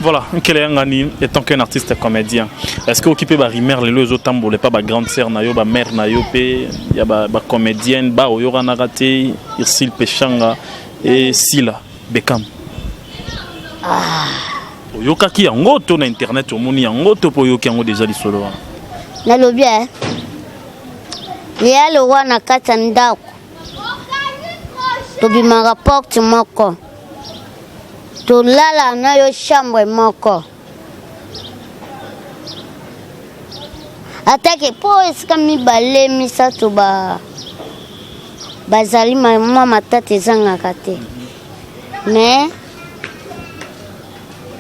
Voilà, Nkele Yangani, étant qu'un artiste comédien, est-ce que occupé ba rumeur lelo ezotambola pa ba grande sœur na yo, ba mère na yo pe ya ba comédienne ba oyokanaka te, Ursule Peshanga et Sila Beckham? Ah. Oyokaki yango to na internet omoni yango to po oyoki yango déjà lisolo wana? Nalobi e ya lokwa na kati ya ndako, tobimaka porte moko, tolala na yo chambre moko, atake mpo esika mibale misato ba bazali mwa matata ezangaka te. Mais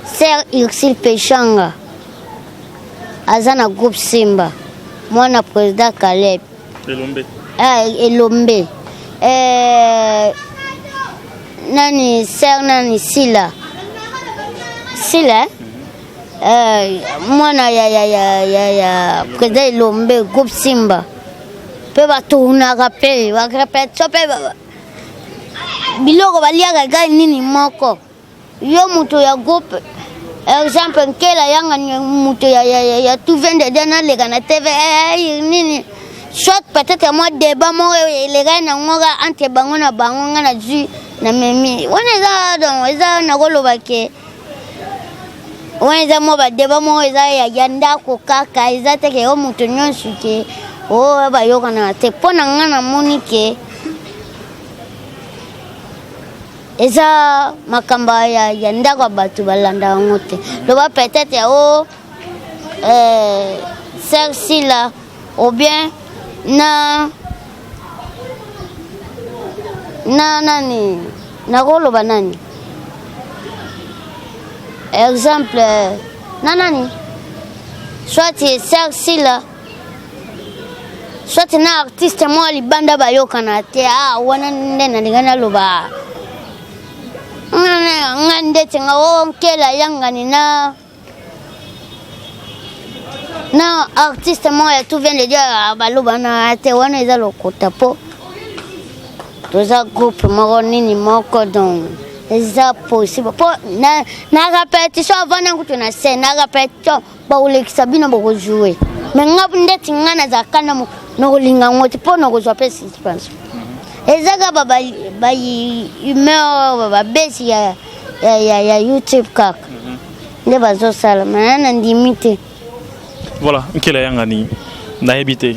sœur Ursule Peshanga aza na groupe Simba, mwana président Caleb. Elombe. Ah, Elombe. Nani, sœur nani, Sila, Sila, eh? Mwana ya président Elombe, groupe Simba mpe batournaka mpe barépétition mpe biloko baliaka egai nini moko. Yo moto ya groupe, exemple Nkela Yanga, moto ya tout vient de Dieu, naleka na TV nini, soit peut-être mwa débat moko elekaki nango ka entre bango na bango, nga nazwi na memi wana. Eza donc eza nakoloba ke wana eza mwa badébat moko eza ya ndako kaka, eza te ke o moto nyonso ke o bayokanaka te. Mpo na nga namoni ke eza makambo ya ndako ya bato, balanda yango te. Loba peut-être o sœur Sila ou bien na nani, nakoloba nani, exemple na nani, soit sœur Sila, soit na artiste moko libanda bayokana te. Ah, wana nde nalinga naloba nga ndeti nga o Nkela Yangani na artiste moko ya tout vient de Dieu baloba na te, wana eza lokota mpo toza groupe moko nini moko, donc eza possible mpo na répétition avant na kutu na scène, na répétition bakolekisa bino, bokojoue. Mais nga ndeti nga nazalaka na nakolinga yango te mpo nakozwa mpe suspension. Eza kaka bahumeur babesi ya YouTube kaka nde bazosala, mais na ndimi te. Voilà, Nkela Yangani, nayebi te,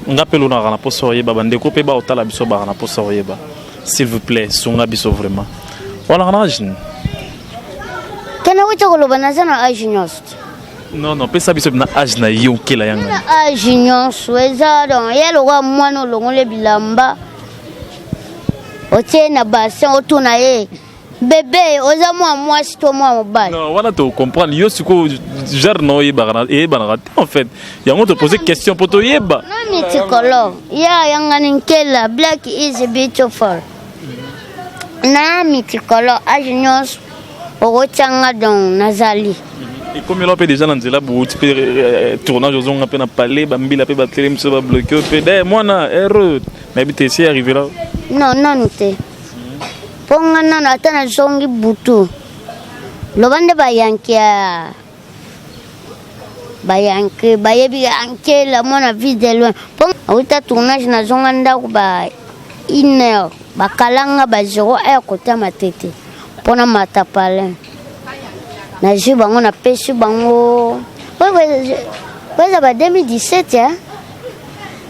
nga mpe lonaka na mposa oyeba, bandeko mpe baotala biso baka na mposa oyeba. S'il vous plaît, sunga biso vraiment. Walaka na age nini? Kende wuti koloba naza na age nyonso te. Non, pesa biso na age na yo, Nkela Yangani. Na age nyonso eza donc ye lokola mwana olongoli bilamba, otie na bassin, otuna ye: bebe, oza mwa mwasi to mwa mobali? Non, wana tocomprendre yo. Sikoyo genre na oyebanaka te en fait, yango topose question mpo toyeba. Na multicolore ya Yangani Nkela, black is beautiful, na multicolore, age nyonso okotianga, donc nazali. Ekomela mpe déjà na nzela, bouti mpe tournage, ozonga mpe na palais, bambila mpe batelemi biso, babloke mpe de mwana heureux, nayebi te esi arrivé là? Non, nanu te, mpo nga nano ata nazongi butu, loba nde bayanke ya bayanke bayebi Ankela mwana Vie de Loin, mpo auta tournage, nazonga ndako ba une heure, bakalanga ba 0 heure kotama tete mpona mata palin. Nazwi bango, napesi bango eza ba 2017,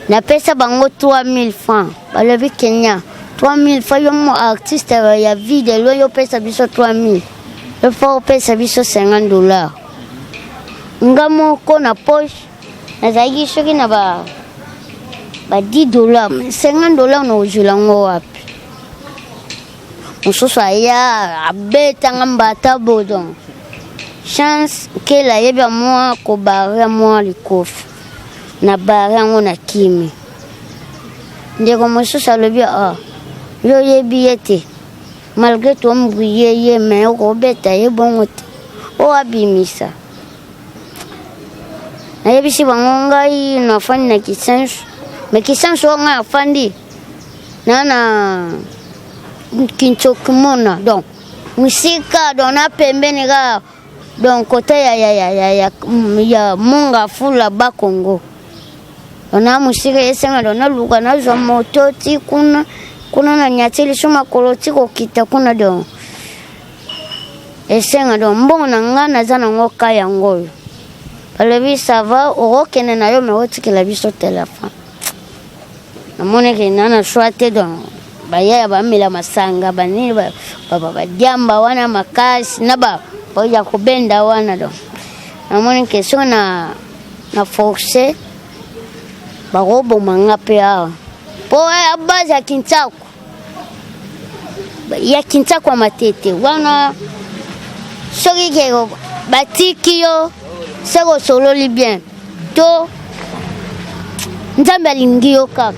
napesa bango 3000 francs. Balobi: Kenya, 3000 francs, yo mo artiste ya Vie de Loin, yo opesa biso 3000, il faut opesa biso 50 dollars. Nga moko na poche nazalaki soki na ba Ba 10 dollars, 50 dollars na ozwela yango wapi? Mosusu aya abetanga mbata bo donc chance nkela ayebi ya mwa kobare mwa likofi na bare yango na kimi. Ndeko mosusu alobi ah, yo oyebi ye te malgré tombrie ye me okobeta ye bongo te oyo abimisa. Nayebisi bango ngai nafandi na Kisenso, me Kisenso oyo ngai nafandi na na Kinshokimona donc mosika donc na pembeni kaka donc kote ya, ya, ya, ya, ya, ya Monga Fula Bakongo na mosika esenga donc naluka nazwa moto ti kuna kuna na nyati liso makolo ti kokita kuna donc esenga donc mbongo na nga naza nango ka yango oyo balobi ça va okokende na yo me otikela biso telefone namonaki na na choix te donc bayaya bamela masanga banini badiamba wana makasi na ba ya kobenda wana donc namoni ke soki na na force bakoboma nga mpe awa mpo ya base ya Kinsaku ya Kinsaku ya Matete wana soki ke batiki yo soki osololi bien to Nzambe alingi yo kaka.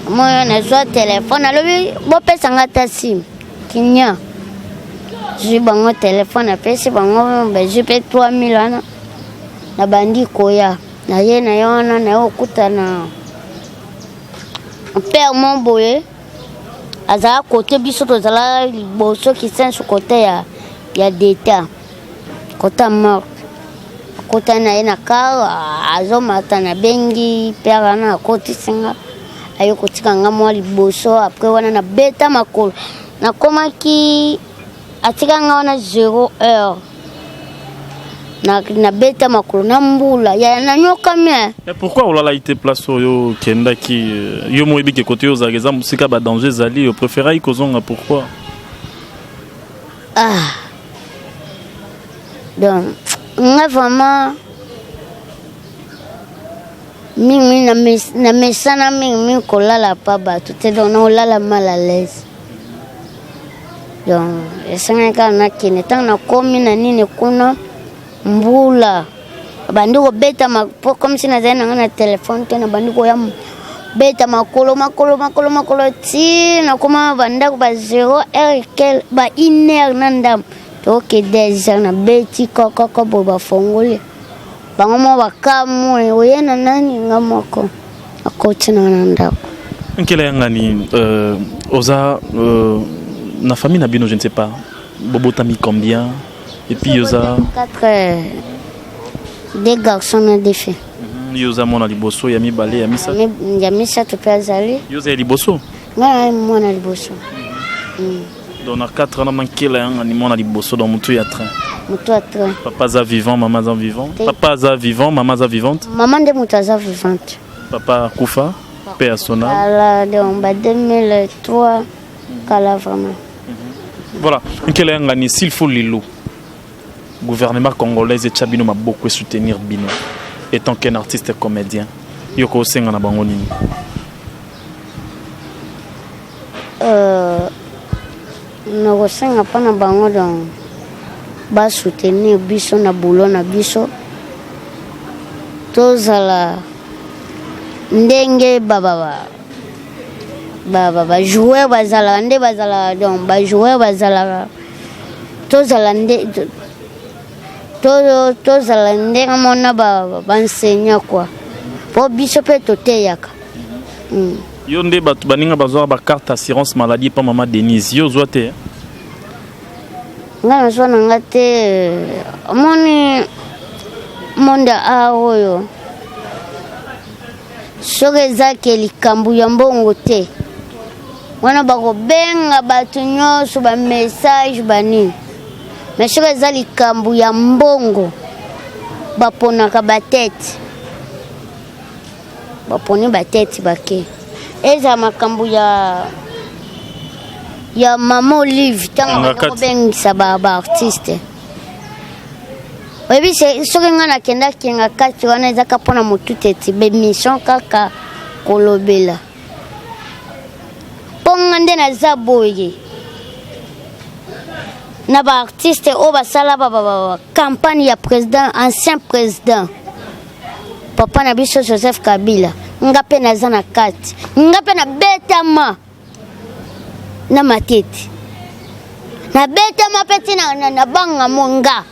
Moyo nazwa telefone alobi bopesa nga ata sim kinya zwi bango telefone apesi bango bazwi mpe 3000 wana nabandi koya naye na ye wana naye kokutana père mo boye azala kote biso tozala liboso Kisenso kote ya, ya deta kota morte akota na ye na car azomata nabengi père wana akotisi nga aye kotika nga mwa liboso après wana nabeta makolo nakomaki atika nga wana 0 heure nabeta makolo na mbula ya nanyokami. Mais pourquoi olalaki te place oyo okendaki? Yo mo oyebi ke kote oyo ozalaka eza mosika, badanger ezali, opréféraki kozonga, pourquoi? Ah, donc nga vraiment mingi na mesana mingi mingi kolala pa bato te, donc naolala mal à l'aise. Donc esengaki kaka nakende. Ntango nakomi na nini kuna, mbula bandi kobeta po comme si nazali nanga na telefone te, nabandi koya beta makolo makolo makolo makolo ti nakoma bandako ba 0 heure quel ba 1 heure na ndambo toke 2 heures. Nabeti kokoko boye, bafongoli bango mo bakamwe, oye na nani? Nga moko. Akoti na na ndako. Nkela Yangani, oza na famille na bino, je ne sais pas bobotami combien et puis oza 4, deux garçons na deux filles. Yo oza mwana liboso, ya mibale, ya misato? Ya misato mpe azali. Yo oza ya liboso? Ngai na mwana liboso. Donc na 4 wana, Nkela Yangani mwana liboso, donc motu ya train. Motu ya train. Papa aza vivant, mama aza vivant? Papa aza vivant, mama aza vivante? Mama nde moto aza vivante. Papa akufa mpe ya sona? Kala, donc ba 2003, kala vraiment. Voilà, Nkela Yangani, s'il faut lelo gouvernement congolais etya bino maboko, esoutenir bino étant qu'un artiste comédien, yo kosenga na bango nini? Nakosenga mpona bango donc basoutenir biso na boulot na biso, tozala ndenge bajoueur bazalaka nde bazalaka, donc bajoueur bazalaka, tozala nde tozala ndenge mona baenseignant quoi, mpo biso mpe toteyaka. Yo nde bato baninga bazwaka bacarte assurance maladie epa mama Denise, yo ozwa te? Nga nazwa na nga te. Omoni monde a oyo, soki eza ke likambo ya mbongo te wana, bakobenga bato nyonso bamessage banini, mais soki eza likambo ya mbongo, baponaka batete, baponi batete bake. Eza makambo ya mama Olive ntango banda kobengisa baartiste. Oyebi soki ngai nakenda kinga kati wana ezaka mpo na motu teti bemission kaka kolobela mpo nga nde naza boye na baartiste oyo basala campagne ya président, ancien président papa na biso Joseph Kabila, nga mpe naza na kati, nga mpe nabetama na matete, nabetama mpe ti na banga mo nga,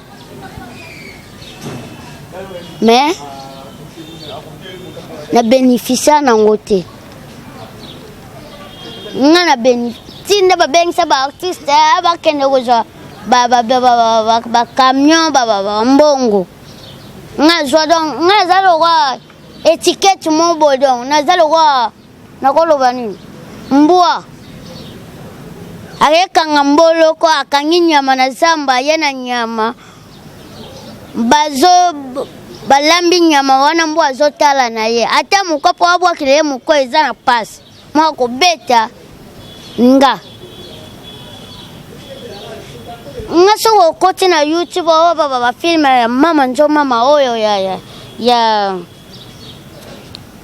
mais na bénéficia nango te. Nga na ti nde babengisa baartiste, bakende kozwa bacamion, bambongo nga zwa. Donc nga naza lokwa étiquette mo boye, donc naza lokwa, nakoloba nini, mbwa akekanga mboloko, akangi nyama na zamba, ye na nyama bazo balambi nyama wana, mbwa azotala na ye, ata moko mpo abwakela ye moko eza na pasi moko kobeta nga. Nga soki okoti na YouTube oyo bafilm ya mama nzo mama oyo ya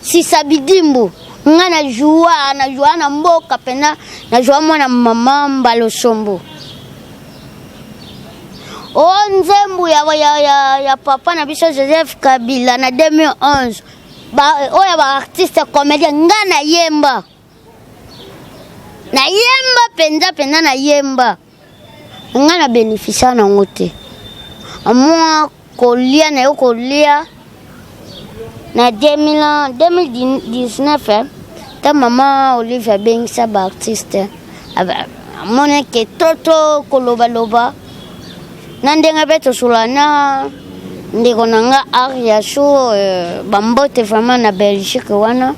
Sisa Bidimbu, nga na joua, na joua na mboka mpena, na joua mwana mama Mbalosombo o nzembu ya papa na biso Joseph Kabila na 2011, oyo ya baartiste comédien, nga nayemba, nayemba mpenza mpenza, nayemba. Nga na bénéficia nango te, mwa kolia na yo kolia na 2019 ta mama Olive abengisa baartiste, amoni ke toto kolobaloba na ndenge mpe tosola na ndeko na nga Ariasu, bambote vraiment na Belgique wana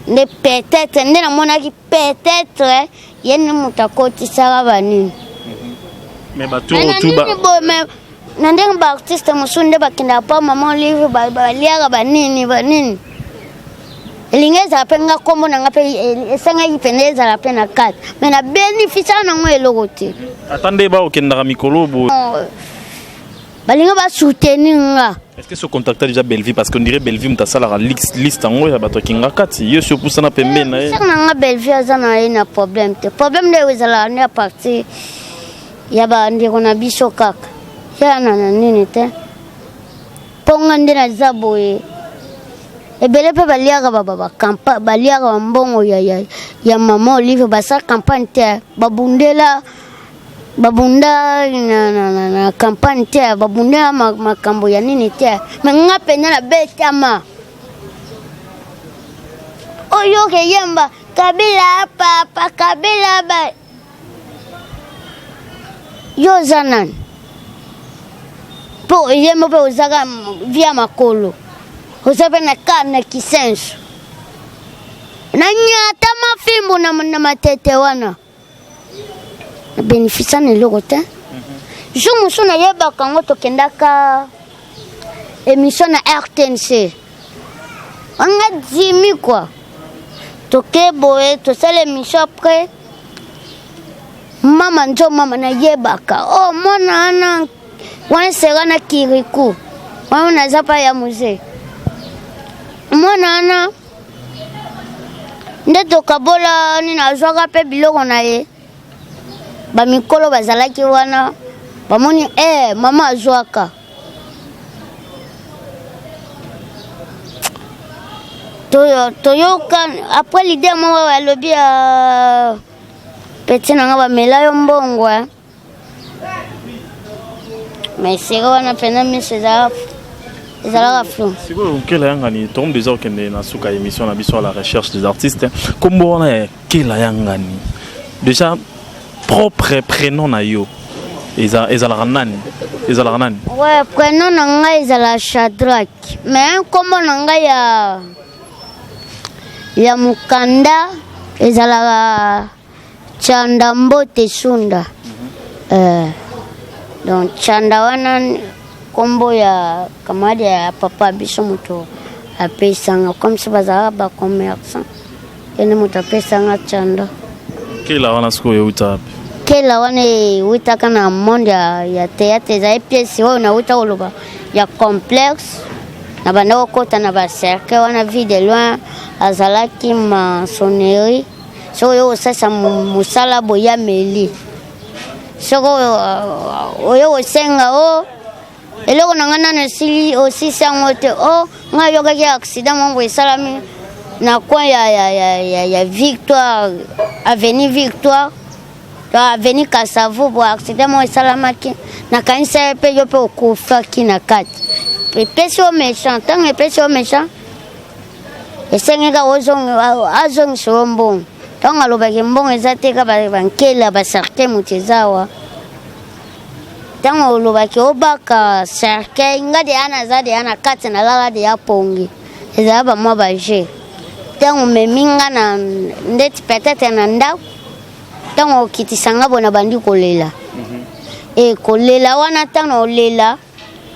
nde peut-être nde namonaki peut-être ye nde moto akotisaka banini. Mais bato oyo boye na ndenge baartiste mosusu nde bakendaka mpa mama Olive, baliaka banini banini, elingi ezala mpe nga nkombo na nga mpe esengaki mpenza ezala mpe na kati, mais na bénéficia nango eloko te. Ata nde baokendaka mikolo boye. Balingi basoutenir nga. Est-ce que so contacta déjà Bellevue? Parce qu'on dirait Bellevue moto asalaka liste yango ya bato akinga kati, ye si opusana pembeni na ye. Sœur na nga Bellevue aza na ye na problème te. Problème nde ezalaka nde ya partir ya bandeko na biso kaka ya na nini te, mpo nga nde naza boye, ebele mpe baliaka baliaka bambongo ya mama Olive, basala campagne te, babundela babunda na campagne te, babundela makambo ya nini te. Mais nga mpenza nabetama oyo keyemba Kabila papa Kabila ba yo oza nani mpo oyemba mpe ozaka via makolo, oza mpe na ka na kisenso na nyata mafimbu na matete wana, na bénéficia na eloko te. Jour mosusu nayebaka yango, tokendaka émission na RTNC, anga dimi kua toke boye, tosala émission, après mama nzo mama nayebaka o mwana wana wana sera na kiriku wana naza pa ya musée, mwana wana nde tokabola nini, azwaka mpe biloko na ye. Bamikolo bazalaki wana, bamoni mama azwaka toyoka. Après leader moko alobi petit na nga bamela yo mbongo, mais sika wana mpenza miso ezalaka flou. Sikoyo Nkela Yangani, tokomi déjà okende na suka ya émission na biso à la recherche des artistes. Nkombo wana ya Nkela Yangani, déjà propre prénom na yo ezalaka nani, ezalaka nani? Ouais, prénom na ngai ezala Shadrak, mais nkombo na ngai ya mokanda ezalaka Chanda Mbote Sunda. Donc Chanda wana nkombo ya camarade ya papa biso moto apesanga, comme si bazalaka bacommerçant, ene moto apesanga Chanda. Nkela wana sikoyo euta wapi? Nkela wana ewutaka na monde ya, ya théâtre, ezali pièce oyo nawuta koloba ya complexe. Na banda kokota na bacercueil wana, Vie de Loin azalaki maçonnerie. Soki oyo kosalisa mosala boye, ameli, soki oyo kosenga o eloko na ngai nano esili, osisi yango te. O ngai ayokaki accident moko esalami na coin ya Victoire, avenue Victoire to avenue Kasavu bo, accident moko esalamaki, nakanisa ye mpe yo mpe okufaki na kati. Epesi yo méchant. Ntango epesi yo méchant, esengi kaka azongisa yo mbongo. Ntango alobaki mbongo eza te, ka bankela bacercueil moto eza awa. Ntango olobaki obaka cercueil, nga deya naza deya na kati, nalala deya pongi, ezala bamwa baje. Ntango omemi nga na ndeti peut-être na ndako, ntango okitisa nga boye, na bandi kolela. E kolela wana, ntango olela,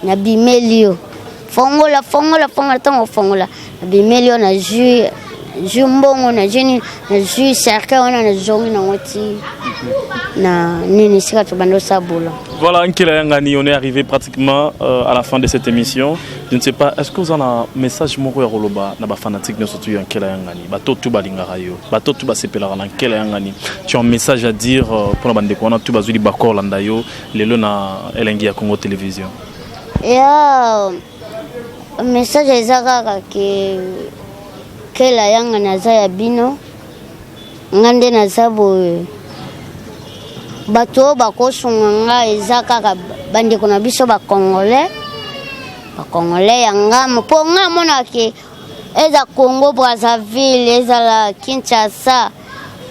nabimeli yo: "Fongola, fongola, fongola." Ntango ofongola, nabimeli yo, nazwi, nazwi mbongo, nazwi nini, nazwi cercueil wana, nazongi nango ti na nini, esika tobandi osabula. Voilà, Nkela Yangani, on est arrivé pratiquement à la fin de cette émission. Je ne sais pas, est-ce que vous avez un message moko ya koloba na ba fanatique surtout ya Nkela Yangani, bato tout balingaka yo, bato tout basepelaka na Nkela Yangani? Tu as un message à dire pour na bandeko wana tout bazuli bakor landa yo lelo na Elengi ya Congo Télévision? Ya message eza kaka ke Nkela Yanga naza ya bino. Nga nde naza boye, bato oyo bakosunga nga eza kaka bandeko na biso bacongolais, bacongolais ya ngambo, mpo nga amonaka eza Congo Brazzaville, ezala Kinshasa,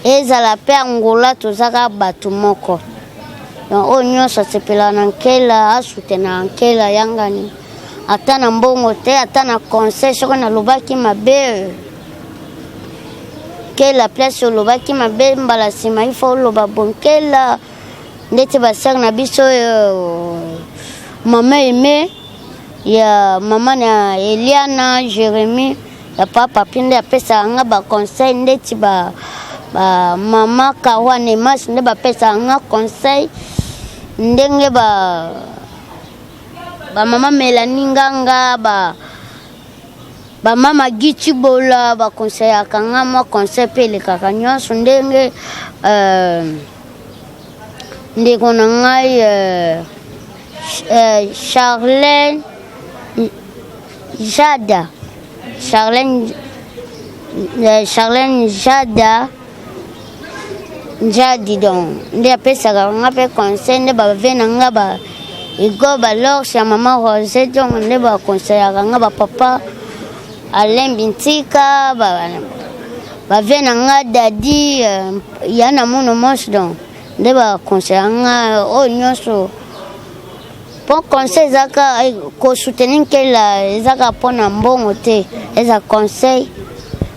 ezala mpe Angola, toza kaka bato moko. Donc oyo nyonso asepelaka na Nkela, asoutenaka Nkela Yangani, ata na mbongo te, ata na conseil. Soki nalobaki mabe, Nkela, place olobaki mabe, mbala nsima ifo oloba bonkela. Ndeti basere na biso oyo, mama Aime ya mama na Eliana, Jérémi ya papa papi, nde apesaka nga baconseil. Ndeti ba, ba mama Karwane Mas, nde bapesaka nga conseil. Ndenge ba bamama Melani Nganga, ba bamama Giti Bola bakonseyaka nga mwa conseil mpe elekaka nyonso. Ndenge ndeko na ngai Charlene Jada, Charlene Jada Njadi, donc nde apesaka nga mpe conseil. Nde bave na nga ba Igo, balors ya mama Rose, donc nde bakonseyaka nga, bapapa Alain Bintika, bave na nga Dadi ya na mono mosi, donc nde bakonseyaka nga oyo nyonso. Mpo conseil ezaka kosoutenir Nkela, ezaka mpona mbongo te, eza conseil.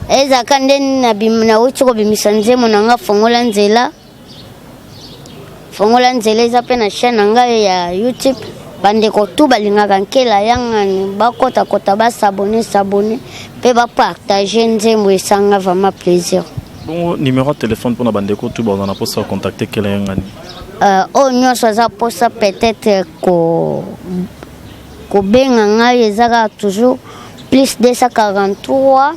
Ezaka nde nauti kobimisa nzembo na nga "Fongola nzela". "Fongola nzela" eza mpe na chaîne na ngai ya YouTube. Bandeko tu balingaka Nkela Yangani, bakotakota, bas'abonner, s'abonner mpe bapartager nzembo, esanga vraiment plaisir. Bongo numéro ya téléphone mpona bandeko tu baza na mposa contacter Nkela Yangani? Oyo nyonso aza mposa peut-être kobenga ngai, eza kaka toujours plus 243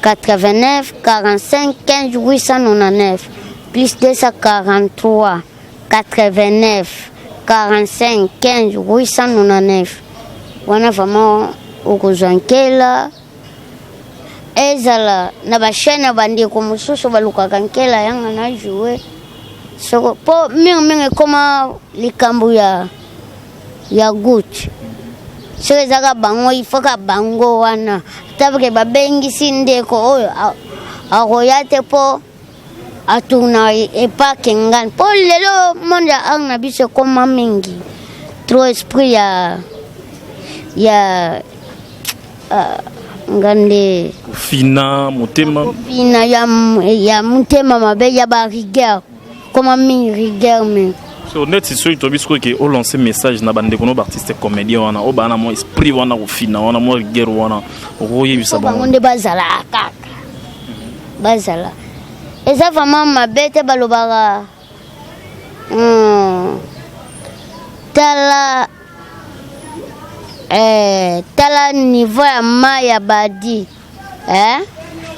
89 45 15 899, plus 243 89 45 15 899. Wana vraiment okozwa Nkela. Ezala na bachaîne ya bandeko mosusu balukaka Nkela Yanga na joue soko, mpo mingimingi ekóma likambo ya goutte. Soki ezaka bango, ifoka bango wana, ata ke babengisi ndeko oyo akoya te, mpo atourna epake ngani. Mpo lelo monde ya art na biso ekóma mingi trop esprit ya nga nde Kofina motema. Fina ya motema mabe, ya barigueur, koma mingi rigueur mingi. So neti soki toyebi sikoyo ke olance message na bandeko no baartiste comédien wana oyo baa na mwa esprit wana, kofina wana, mwa rigueur wana, okoyebisa bango bango? Nde bazala kaka, bazala, eza vraiment mabe te. Balobaka Tala eh, tala niveau ya mai ya badi eh?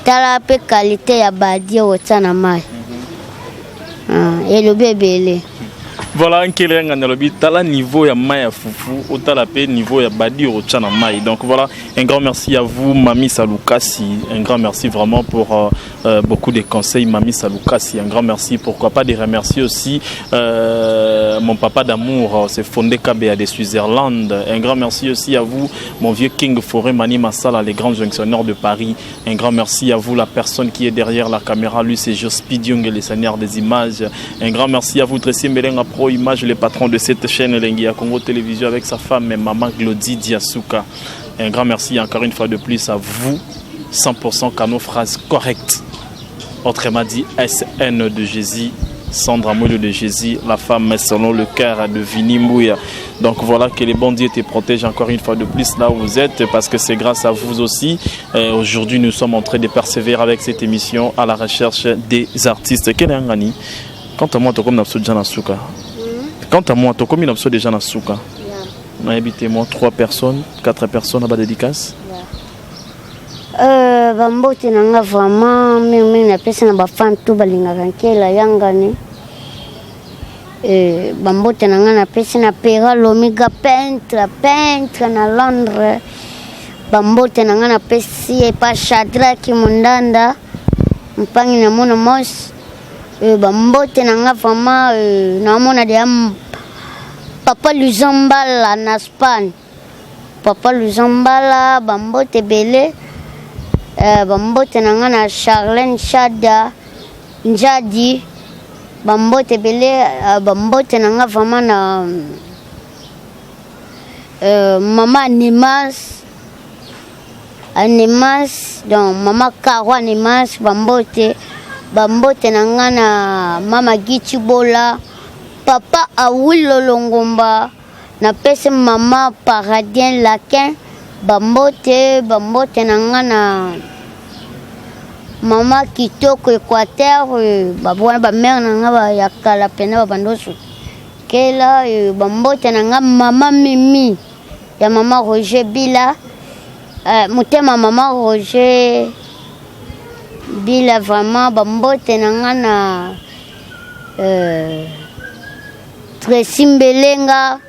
Tala mpe qualité ya badi okotia na mai. Ah, elobi ebele. Voilà, Nkele Yanga nalobi tala niveau ya mai ya fufu, otala pe niveau ya badi okotia na mai. Donc voilà, un grand merci à vous Mami Salukasi, un grand merci vraiment pour beaucoup de conseils Mami Salukasi, un grand merci, pourquoi pas de remercier aussi mon papa d'amour, c'est Fondé Kabea de Switzerland. Un grand merci aussi à vous mon vieux King Forêt Mani Massala, les grands jonctionneurs de Paris. Un grand merci à vous la personne qui est derrière la caméra, lui c'est Jospi Diong, le seigneur des images. Un grand merci à vous Tracy Mbelenga Pro Image, le patron de cette chaîne Elengi ya Congo Télévision avec sa femme Maman Glody Diasuka. Un grand merci encore une fois de plus à vous, 100% Canon phrase correcte. Autrement dit SN de Jésus, Sandra Moulou de Jésus, la femme selon le cœur de Vini Mouya. Donc voilà, que les bons dieux te protègent encore une fois de plus là où vous êtes, parce que c'est grâce à vous aussi. Aujourd'hui, nous sommes en train de persévérer avec cette émission à la recherche des artistes. Quel est Ngani? Quant à moi, tokomi na biso déjà na suka. Quant à moi, tokomi na biso déjà na suka. On a invité moi 3 personnes, 4 personnes à bas dédicace. Bambote na nga vraiment mingi mingi napesi na bafan tu balingaka Nkela Yangani. Bambote na nga napesi na Pera Lomiga peintre na Londres. Bambote na nga napesi epa Shadraki Mundanda mpangi na mona mos. Bambote na nga vraiment naomona deya papa Luzambala na Spagne. Papa Luzambala bambote ebele. Bambote na nga na Charlène Chada Njadi bambote ebele. Bambote na nga vraiment na mama Anemas, donc mama Caro Anemas bambote. Bambote na nga na mama Gichi Bola, papa Awilo Longomba, napesi mama Paradien Lakin bambote. Bambote na nga na mama Kitoko Équateur, babwana ba mère na nga ya kala pena babando kela. Bambote na nga mama Mimi ya mama Roger Bila, motema mama Roger Bila vraiment. Bambote na nga na Tracy Mbelenga,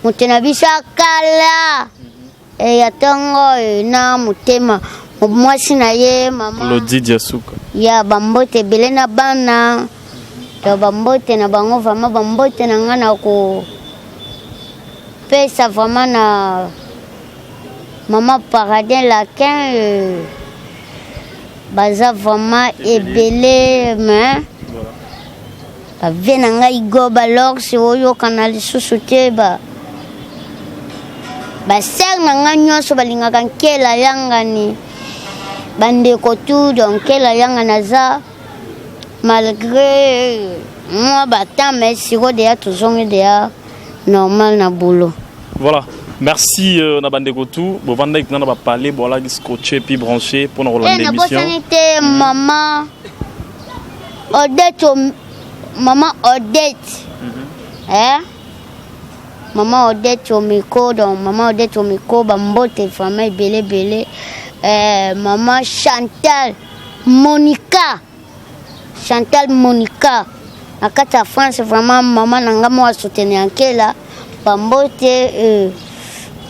moto na biso akala ya ntongo na motema mwasi na ye mama Lodi Diasuka. Ya bambote ebele na bana to bambote na bango vraiment. Bambote na nga na kopesa vraiment na mama Paradin Lakin, baza vraiment ebele. Mais bavie na ngai goba lors oyokana lisusu te, ba basere na ngai nyonso balingaka Nkela Yangani, bandeko tu. Donc Nkela Yangani aza malgré mwa batemps, mais siko deya tozongi deya normal na boulot. Voilà. Merci na bandeko tu. Bovanda na ba parler, voilà, scotché puis branché pour nous relanda émission. Nabosani te mama Odette, mama Odette. Eh? Mama Odette Omiko, donc mama Odette Omiko, bambote vraiment ebele ebele. Mama Chantal Monica. Chantal Monica na kati ya France, vraiment mama na nga moko asoutenir Nkela, bambote.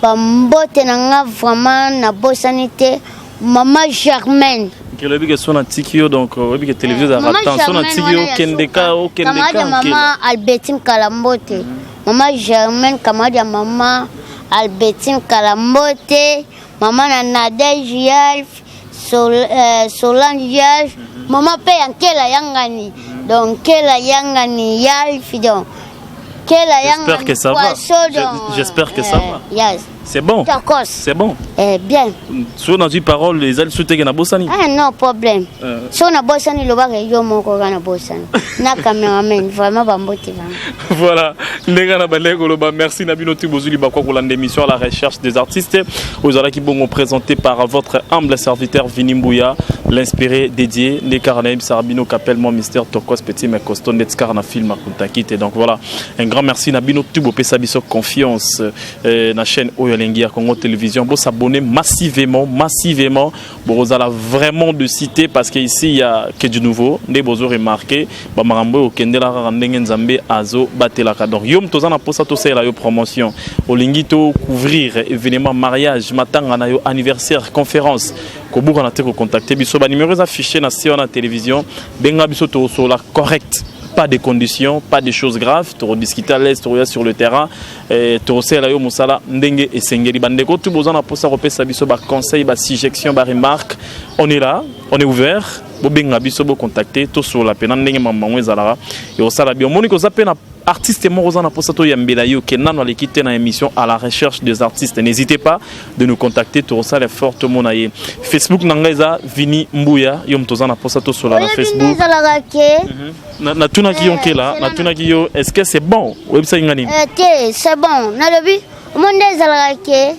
Bambote na nga vraiment nabosani te mama Germaine. Oyebi ke so natiki yo, donc oyebi ke télévision ezalaka temps, so natiki yo okendeka okendeka. Mama Albertine Kalambote, mama Germaine, camarade ya mama Albertine Kalambote, mama na Nadege Yalf, Solange Yalf, mama mpe ya Nkela Yangani, donc Nkela Yangani Yalf, donc Nkela Yangani. J'espère que ça va. J'espère que ça va. Yes. C'est bon. Tokos. C'est bon. Eh bien. Soki nazwi parole ezali su teke nabosani. Ah non problème. Soki nabosani lobaka yo moko kaka nabosani. Na cameraman vraiment bambote vraiment. Voilà, ndenge na bandeki koloba merci na bino ti bozwi libakwa kolanda émission à la recherche des artistes ozalaki bongo présenté par votre humble serviteur Vini Mbuya, l'inspiré dédié nde kaka nayebisaka bino kapel moi Mister Tokos petit mais costaud ndeti kaka na film akuntaki te. Donc voilà, un grand merci na bino ti bopesa biso confiance na chaîne oyo elengi ya Congo Télévision. Bo s'abonner massivement, massivement, bozala vraiment de citer parce que ici il y a que du nouveau nde bozo remarquer ba makambo oyo okendela kaka ndenge Nzambe azo batelaka. Donc yo moto oza na posa tosalela yo promotion, olingi to couvrir événement mariage, matanga na yo, anniversaire, conférence, kobukana te kocontacter biso. Ba numéro eza affiché na se wana télévision, benga biso tokosola correct, pas de conditions, pas de choses graves, discuter à l'aise, tokoya sur le terrain, tokosala yo mosala ndenge esengeli. Bandeko tu boza na posa kopesa biso ba conseil, ba suggestion, ba remarque, on est là, on est ouvert. Bobenga biso, bocontacter, tosola mpe na ndenge mambango ezalaka ekosala bi. Omoni koza mpe na artiste moko oza na posa toyambela yo ke nano aleki te na émission à la recherche des artistes, n'hésitez pas de nous contacter, tokosala effort tomona ye. Facebook na ngai eza Vini Mbuya. Yo moto oza na posa tosola na Oyebi nde Facebook. ezalaka ke Natunaki yo nkela, natunaki yo est-ce que c'est bon, oyebisaki nga nini? Te, c'est bon. Nalobi omo nde ezalaka ke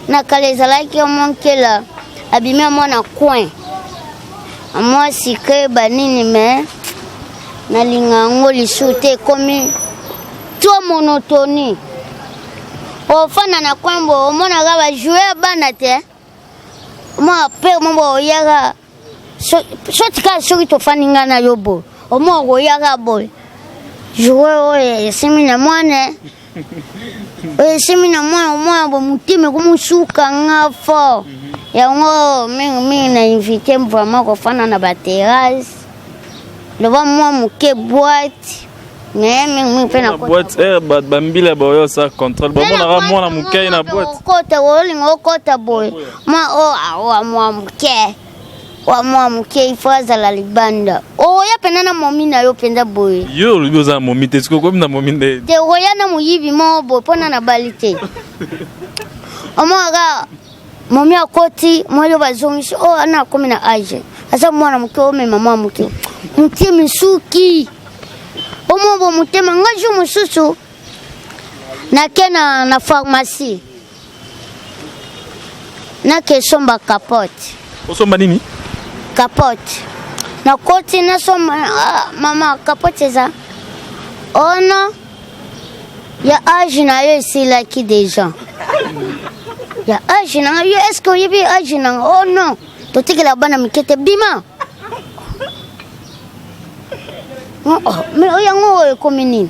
na kala ezalaki omo nkela abimi mwana coin mwa sike banini, mais nalinga yango lisusu te, ekomi trop monotonie. Ofanda na coin boye, omonaka bajoue ya bana te, mwa pere mo boye oyaka soti kaka soki tofandi ngai na yo boye, omwa okoyaka boye joue oyo esimi na mwana, oyo esimi na mwana, omwana boye motema ekomosuka nga fort. Yango mingimingi na invité vraiment kofanda na baterrasse, loba mwa moke boîte, mais mingimingi mpe na boîte bambila baoyo osala contrôle, bamonaka mwana moke na boîte. Okota, olinga okota boye, mwa oyo mwa moke wa mwa moke, ifo azala libanda. Okoya mpenza na momi na yo mpenza boye. Yo olobi oza na momi te, sikoyo okomi na momi nde? Te, okoya na moyibi moko boye mpona na bali te. Omonaka momi akoti mwa yo bazongisi oyo ana akomi na age, aza mwana moke, omema mwa moke motie misuki omo bo motema. Nga jour mosusu nake na pharmacie, nake somba capote. Osomba nini? Capote. Nakoti nasomba, ah, mama, capote eza ono ya age na yo esilaki déjà ya age na nga yo. Est ce que oyebi age na nga? Oh non, totikela bana mike te, bima. Oh, mais yango oyo ekomi nini?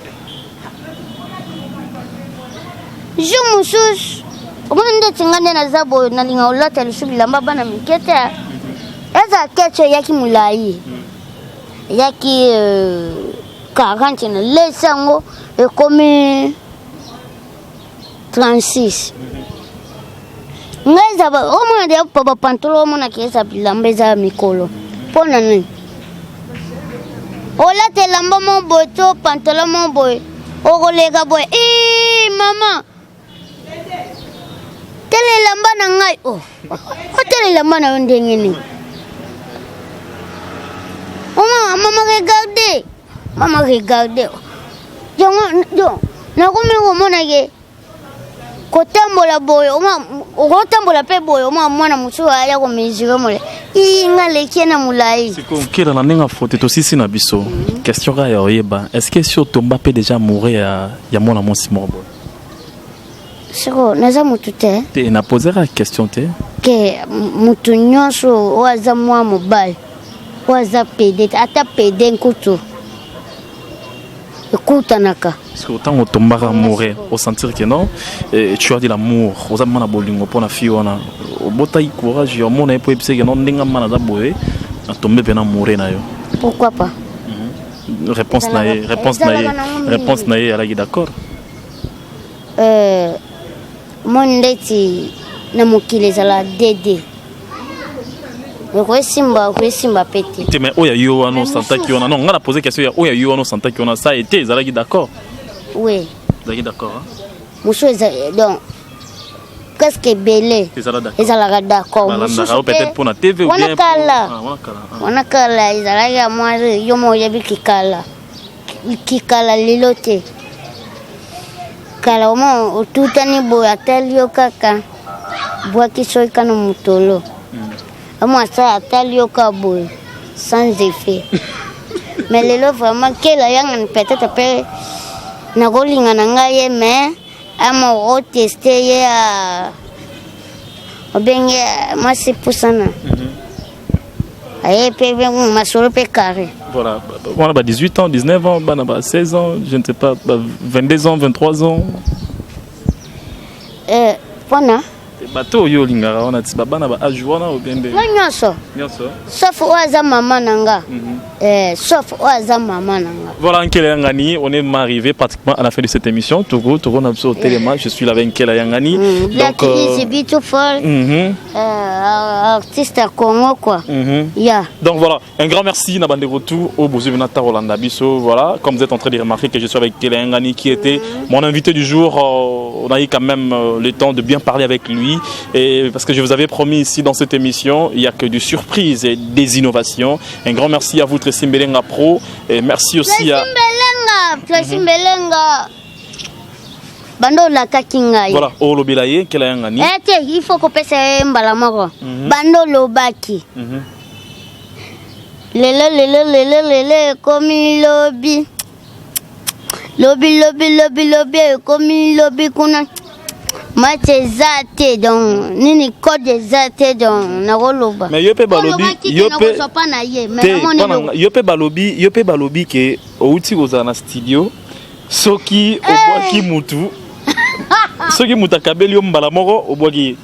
Jour mosusu omoni ndeti nga nde naza boye, nalinga kolata lisu bilamba bana mike te. Eza kecho eyaki molai, eyaki 40, na lesi yango ekomi 36. Ngai eza omona deya bapantalon, omonaki eza bilamba eza mikolo. Mpo na nini olata elamba mo boye to pantalon mo boye, okoleka boye, i mama, tala elamba na ngai. O otala elamba na yo ndenge nini? Mama, mama, regarde, mama, regarde yango. Donc nakomi komona ke kotambola boye, okotambola mpe boye, omwa mwana mosusu aya komesurer mole i nga leki na molai. Sikoyo na ndenge afote tosisi na biso question kaka ya oyeba: est ce que si otomba mpe déjà amoureux ya mwana mwasi moko boye? Siko naza motu te. Te, napozaka question te. Ke motu nyonso oyo aza mwa mobali oyo aza pédé te, ata pédé nkutu ekutanaka. Parce que autant otombaka amoureux, osentir que non, tu as de l'amour, oza mwana bolingo mpona fille wana, obotaki courage ya omona ye mpo oyebisa ke non, ndenge mana aza boye, natombe mpe na amoureux na yo? Pourquoi pas? Réponse na ye, réponse na ye, réponse na ye alaki d'accord? Moni ndeti na mokili ezala dede, okoesimba, okoesimba pe te. Te, mais oyo ya yo wana osantaki wana, non, nga na pose question ya oyo ya yo wana osantaki wana, ça été ezalaki d'accord? Oui. Ezalaki d'accord, hein? Mosusu eza donc. Presque ebele ezalaka d'accord. Mosusu wana kala, wana kala ezalaki ya mwa yo mo oyebi kikala kikala, lelo te. Kala omo otutani boye, atali yo kaka, bwaki soki kana motolo omo asala, atali yo kaka boye sans effet. Mais lelo vraiment Nkela Yangani, peut-être mpe nakolinga na ngai ye, mais ama oteste ye, obenge mwasi pusana aye mpe masolo mpe carré. Voilà, wana ba 18 ans, 19 ans, bana ba 16 ans, je ne sais pas, ba 22 ans, 23 ans. Mpona Bato oyo olingaka wana ti babana ba age wana obende? Nga nyonso. Nyonso. Sauf oyo aza mama na nga, sauf oyo aza mama na nga. Voilà Nkela Yangani, on est arrivé pratiquement à la fin de cette émission. Togo, Togo, Nabso, Téléma, je suis là avec Nkela Yangani. Black. Donc, is beautiful. Artiste à Congo, quoi. Yeah. Donc voilà, un grand merci na bandeko tout oyo bozo na Rolanda biso. Voilà, comme vous êtes en train de remarquer que je suis avec Nkela Yangani qui était mon invité du jour. On a eu quand même le temps de bien parler avec lui et parce que je vous avais promis ici dans cette émission, il n'y a que des surprises et des innovations. Un grand merci à vous Tracy Mbelenga Pro et merci aussi à Mbelenga, Tracy Mbelenga. Bando olakaki ngai. Voilà, olobela ye Nkela Yangani. Eh te, il faut kopesa ye mbala moko. Bando olobaki. Lelo lelo lelo lelo ekomi lobi. Lobi lobi lobi lobi ekomi lobi kuna. Match eza te, donc nini, code eza te, donc nakoloba. Mais yo mpe balobi yo mpe pa na ye. Te, yo mpe balobi ke outi kozala na studio, soki obwaki mutu, soki mutu akabeli yo mbala moko, obwaki ye,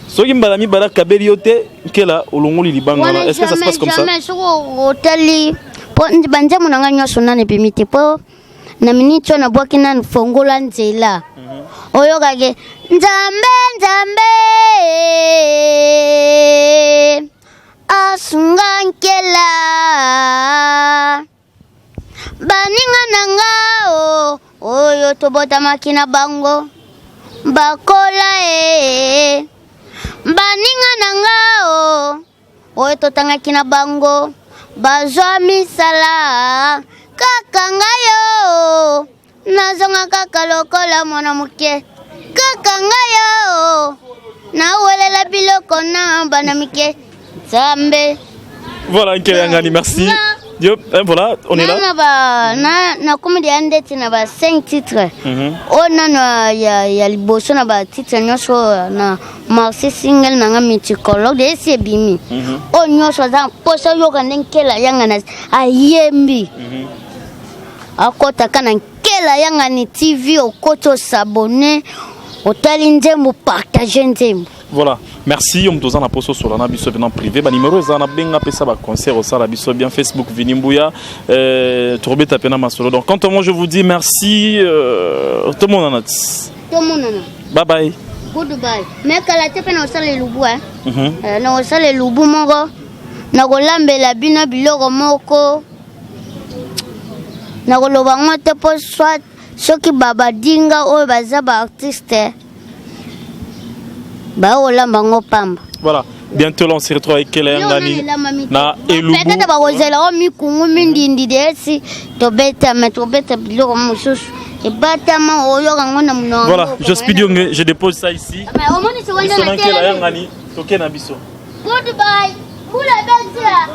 soki mbala mibale akabeli yo te, Nkela olongoli libanga wana. Est-ce que ça se passe comme ça? Jamais. Soki otali po banzembo na ngai nyonso nani ebimi te, mpo na miniti oyo nabwaki nanu fongola nzela, oyokake Nzambe, Nzambe asunga Nkela, baninga na nga o oyo tobotamaki na bango bakola e, baninga na nga o oyo totangaki na bango bazwa misala, kaka ngai o nazonga kaka lokola mwana moke, kaka ngai o nawelela biloko na bana mike. Nzambe. Voilà Nkela Yangani, merci. Yo, hein, voilà, on est là. Na ba na nakomi deya ndeti na ba 5 titres oyo nano ya liboso na ba titre nyonso oyo na maxi single na nga multicolore de esi ebimi. Oyo nyonso aza mposa oyoka nde Nkela Yangani ayembi, akɔtaka na Nkela Yangani TV, okoti, os'abonner, otali nzembo, partage nzembo. Voilà, merci. Yo moto oza na poso osola na biso venant privé, banimero eza na benga, pesa baconcert osala biso bien. Facebook Vini Mbuya, tokobeta mpe na masolo. Donc quant à moi, je vous dis merci, tomonana. Tomonana. Bye bye. Goodbye. Mais kala te mpe na kosala elubu. Na kosala elubu moko, na kolambela bino biloko moko, na koloba ngo te, mpo soit soki babadinga oyo baza baartiste bakolamba ngo pamba. Voilà, bientôt là on se retrouve avec Nkela Yangani na elubu. Peut-être bakozela o mikungu mindindi de esi tobeta, me tobeta biloko mosusu ebatama, oyoka ngo na monoko. Voilà, je suis Dionge, je dépose ça ici. Omoni sikoyo Biso na Nkela na Yangani, toke na biso. Goodbye, mbula ebetila.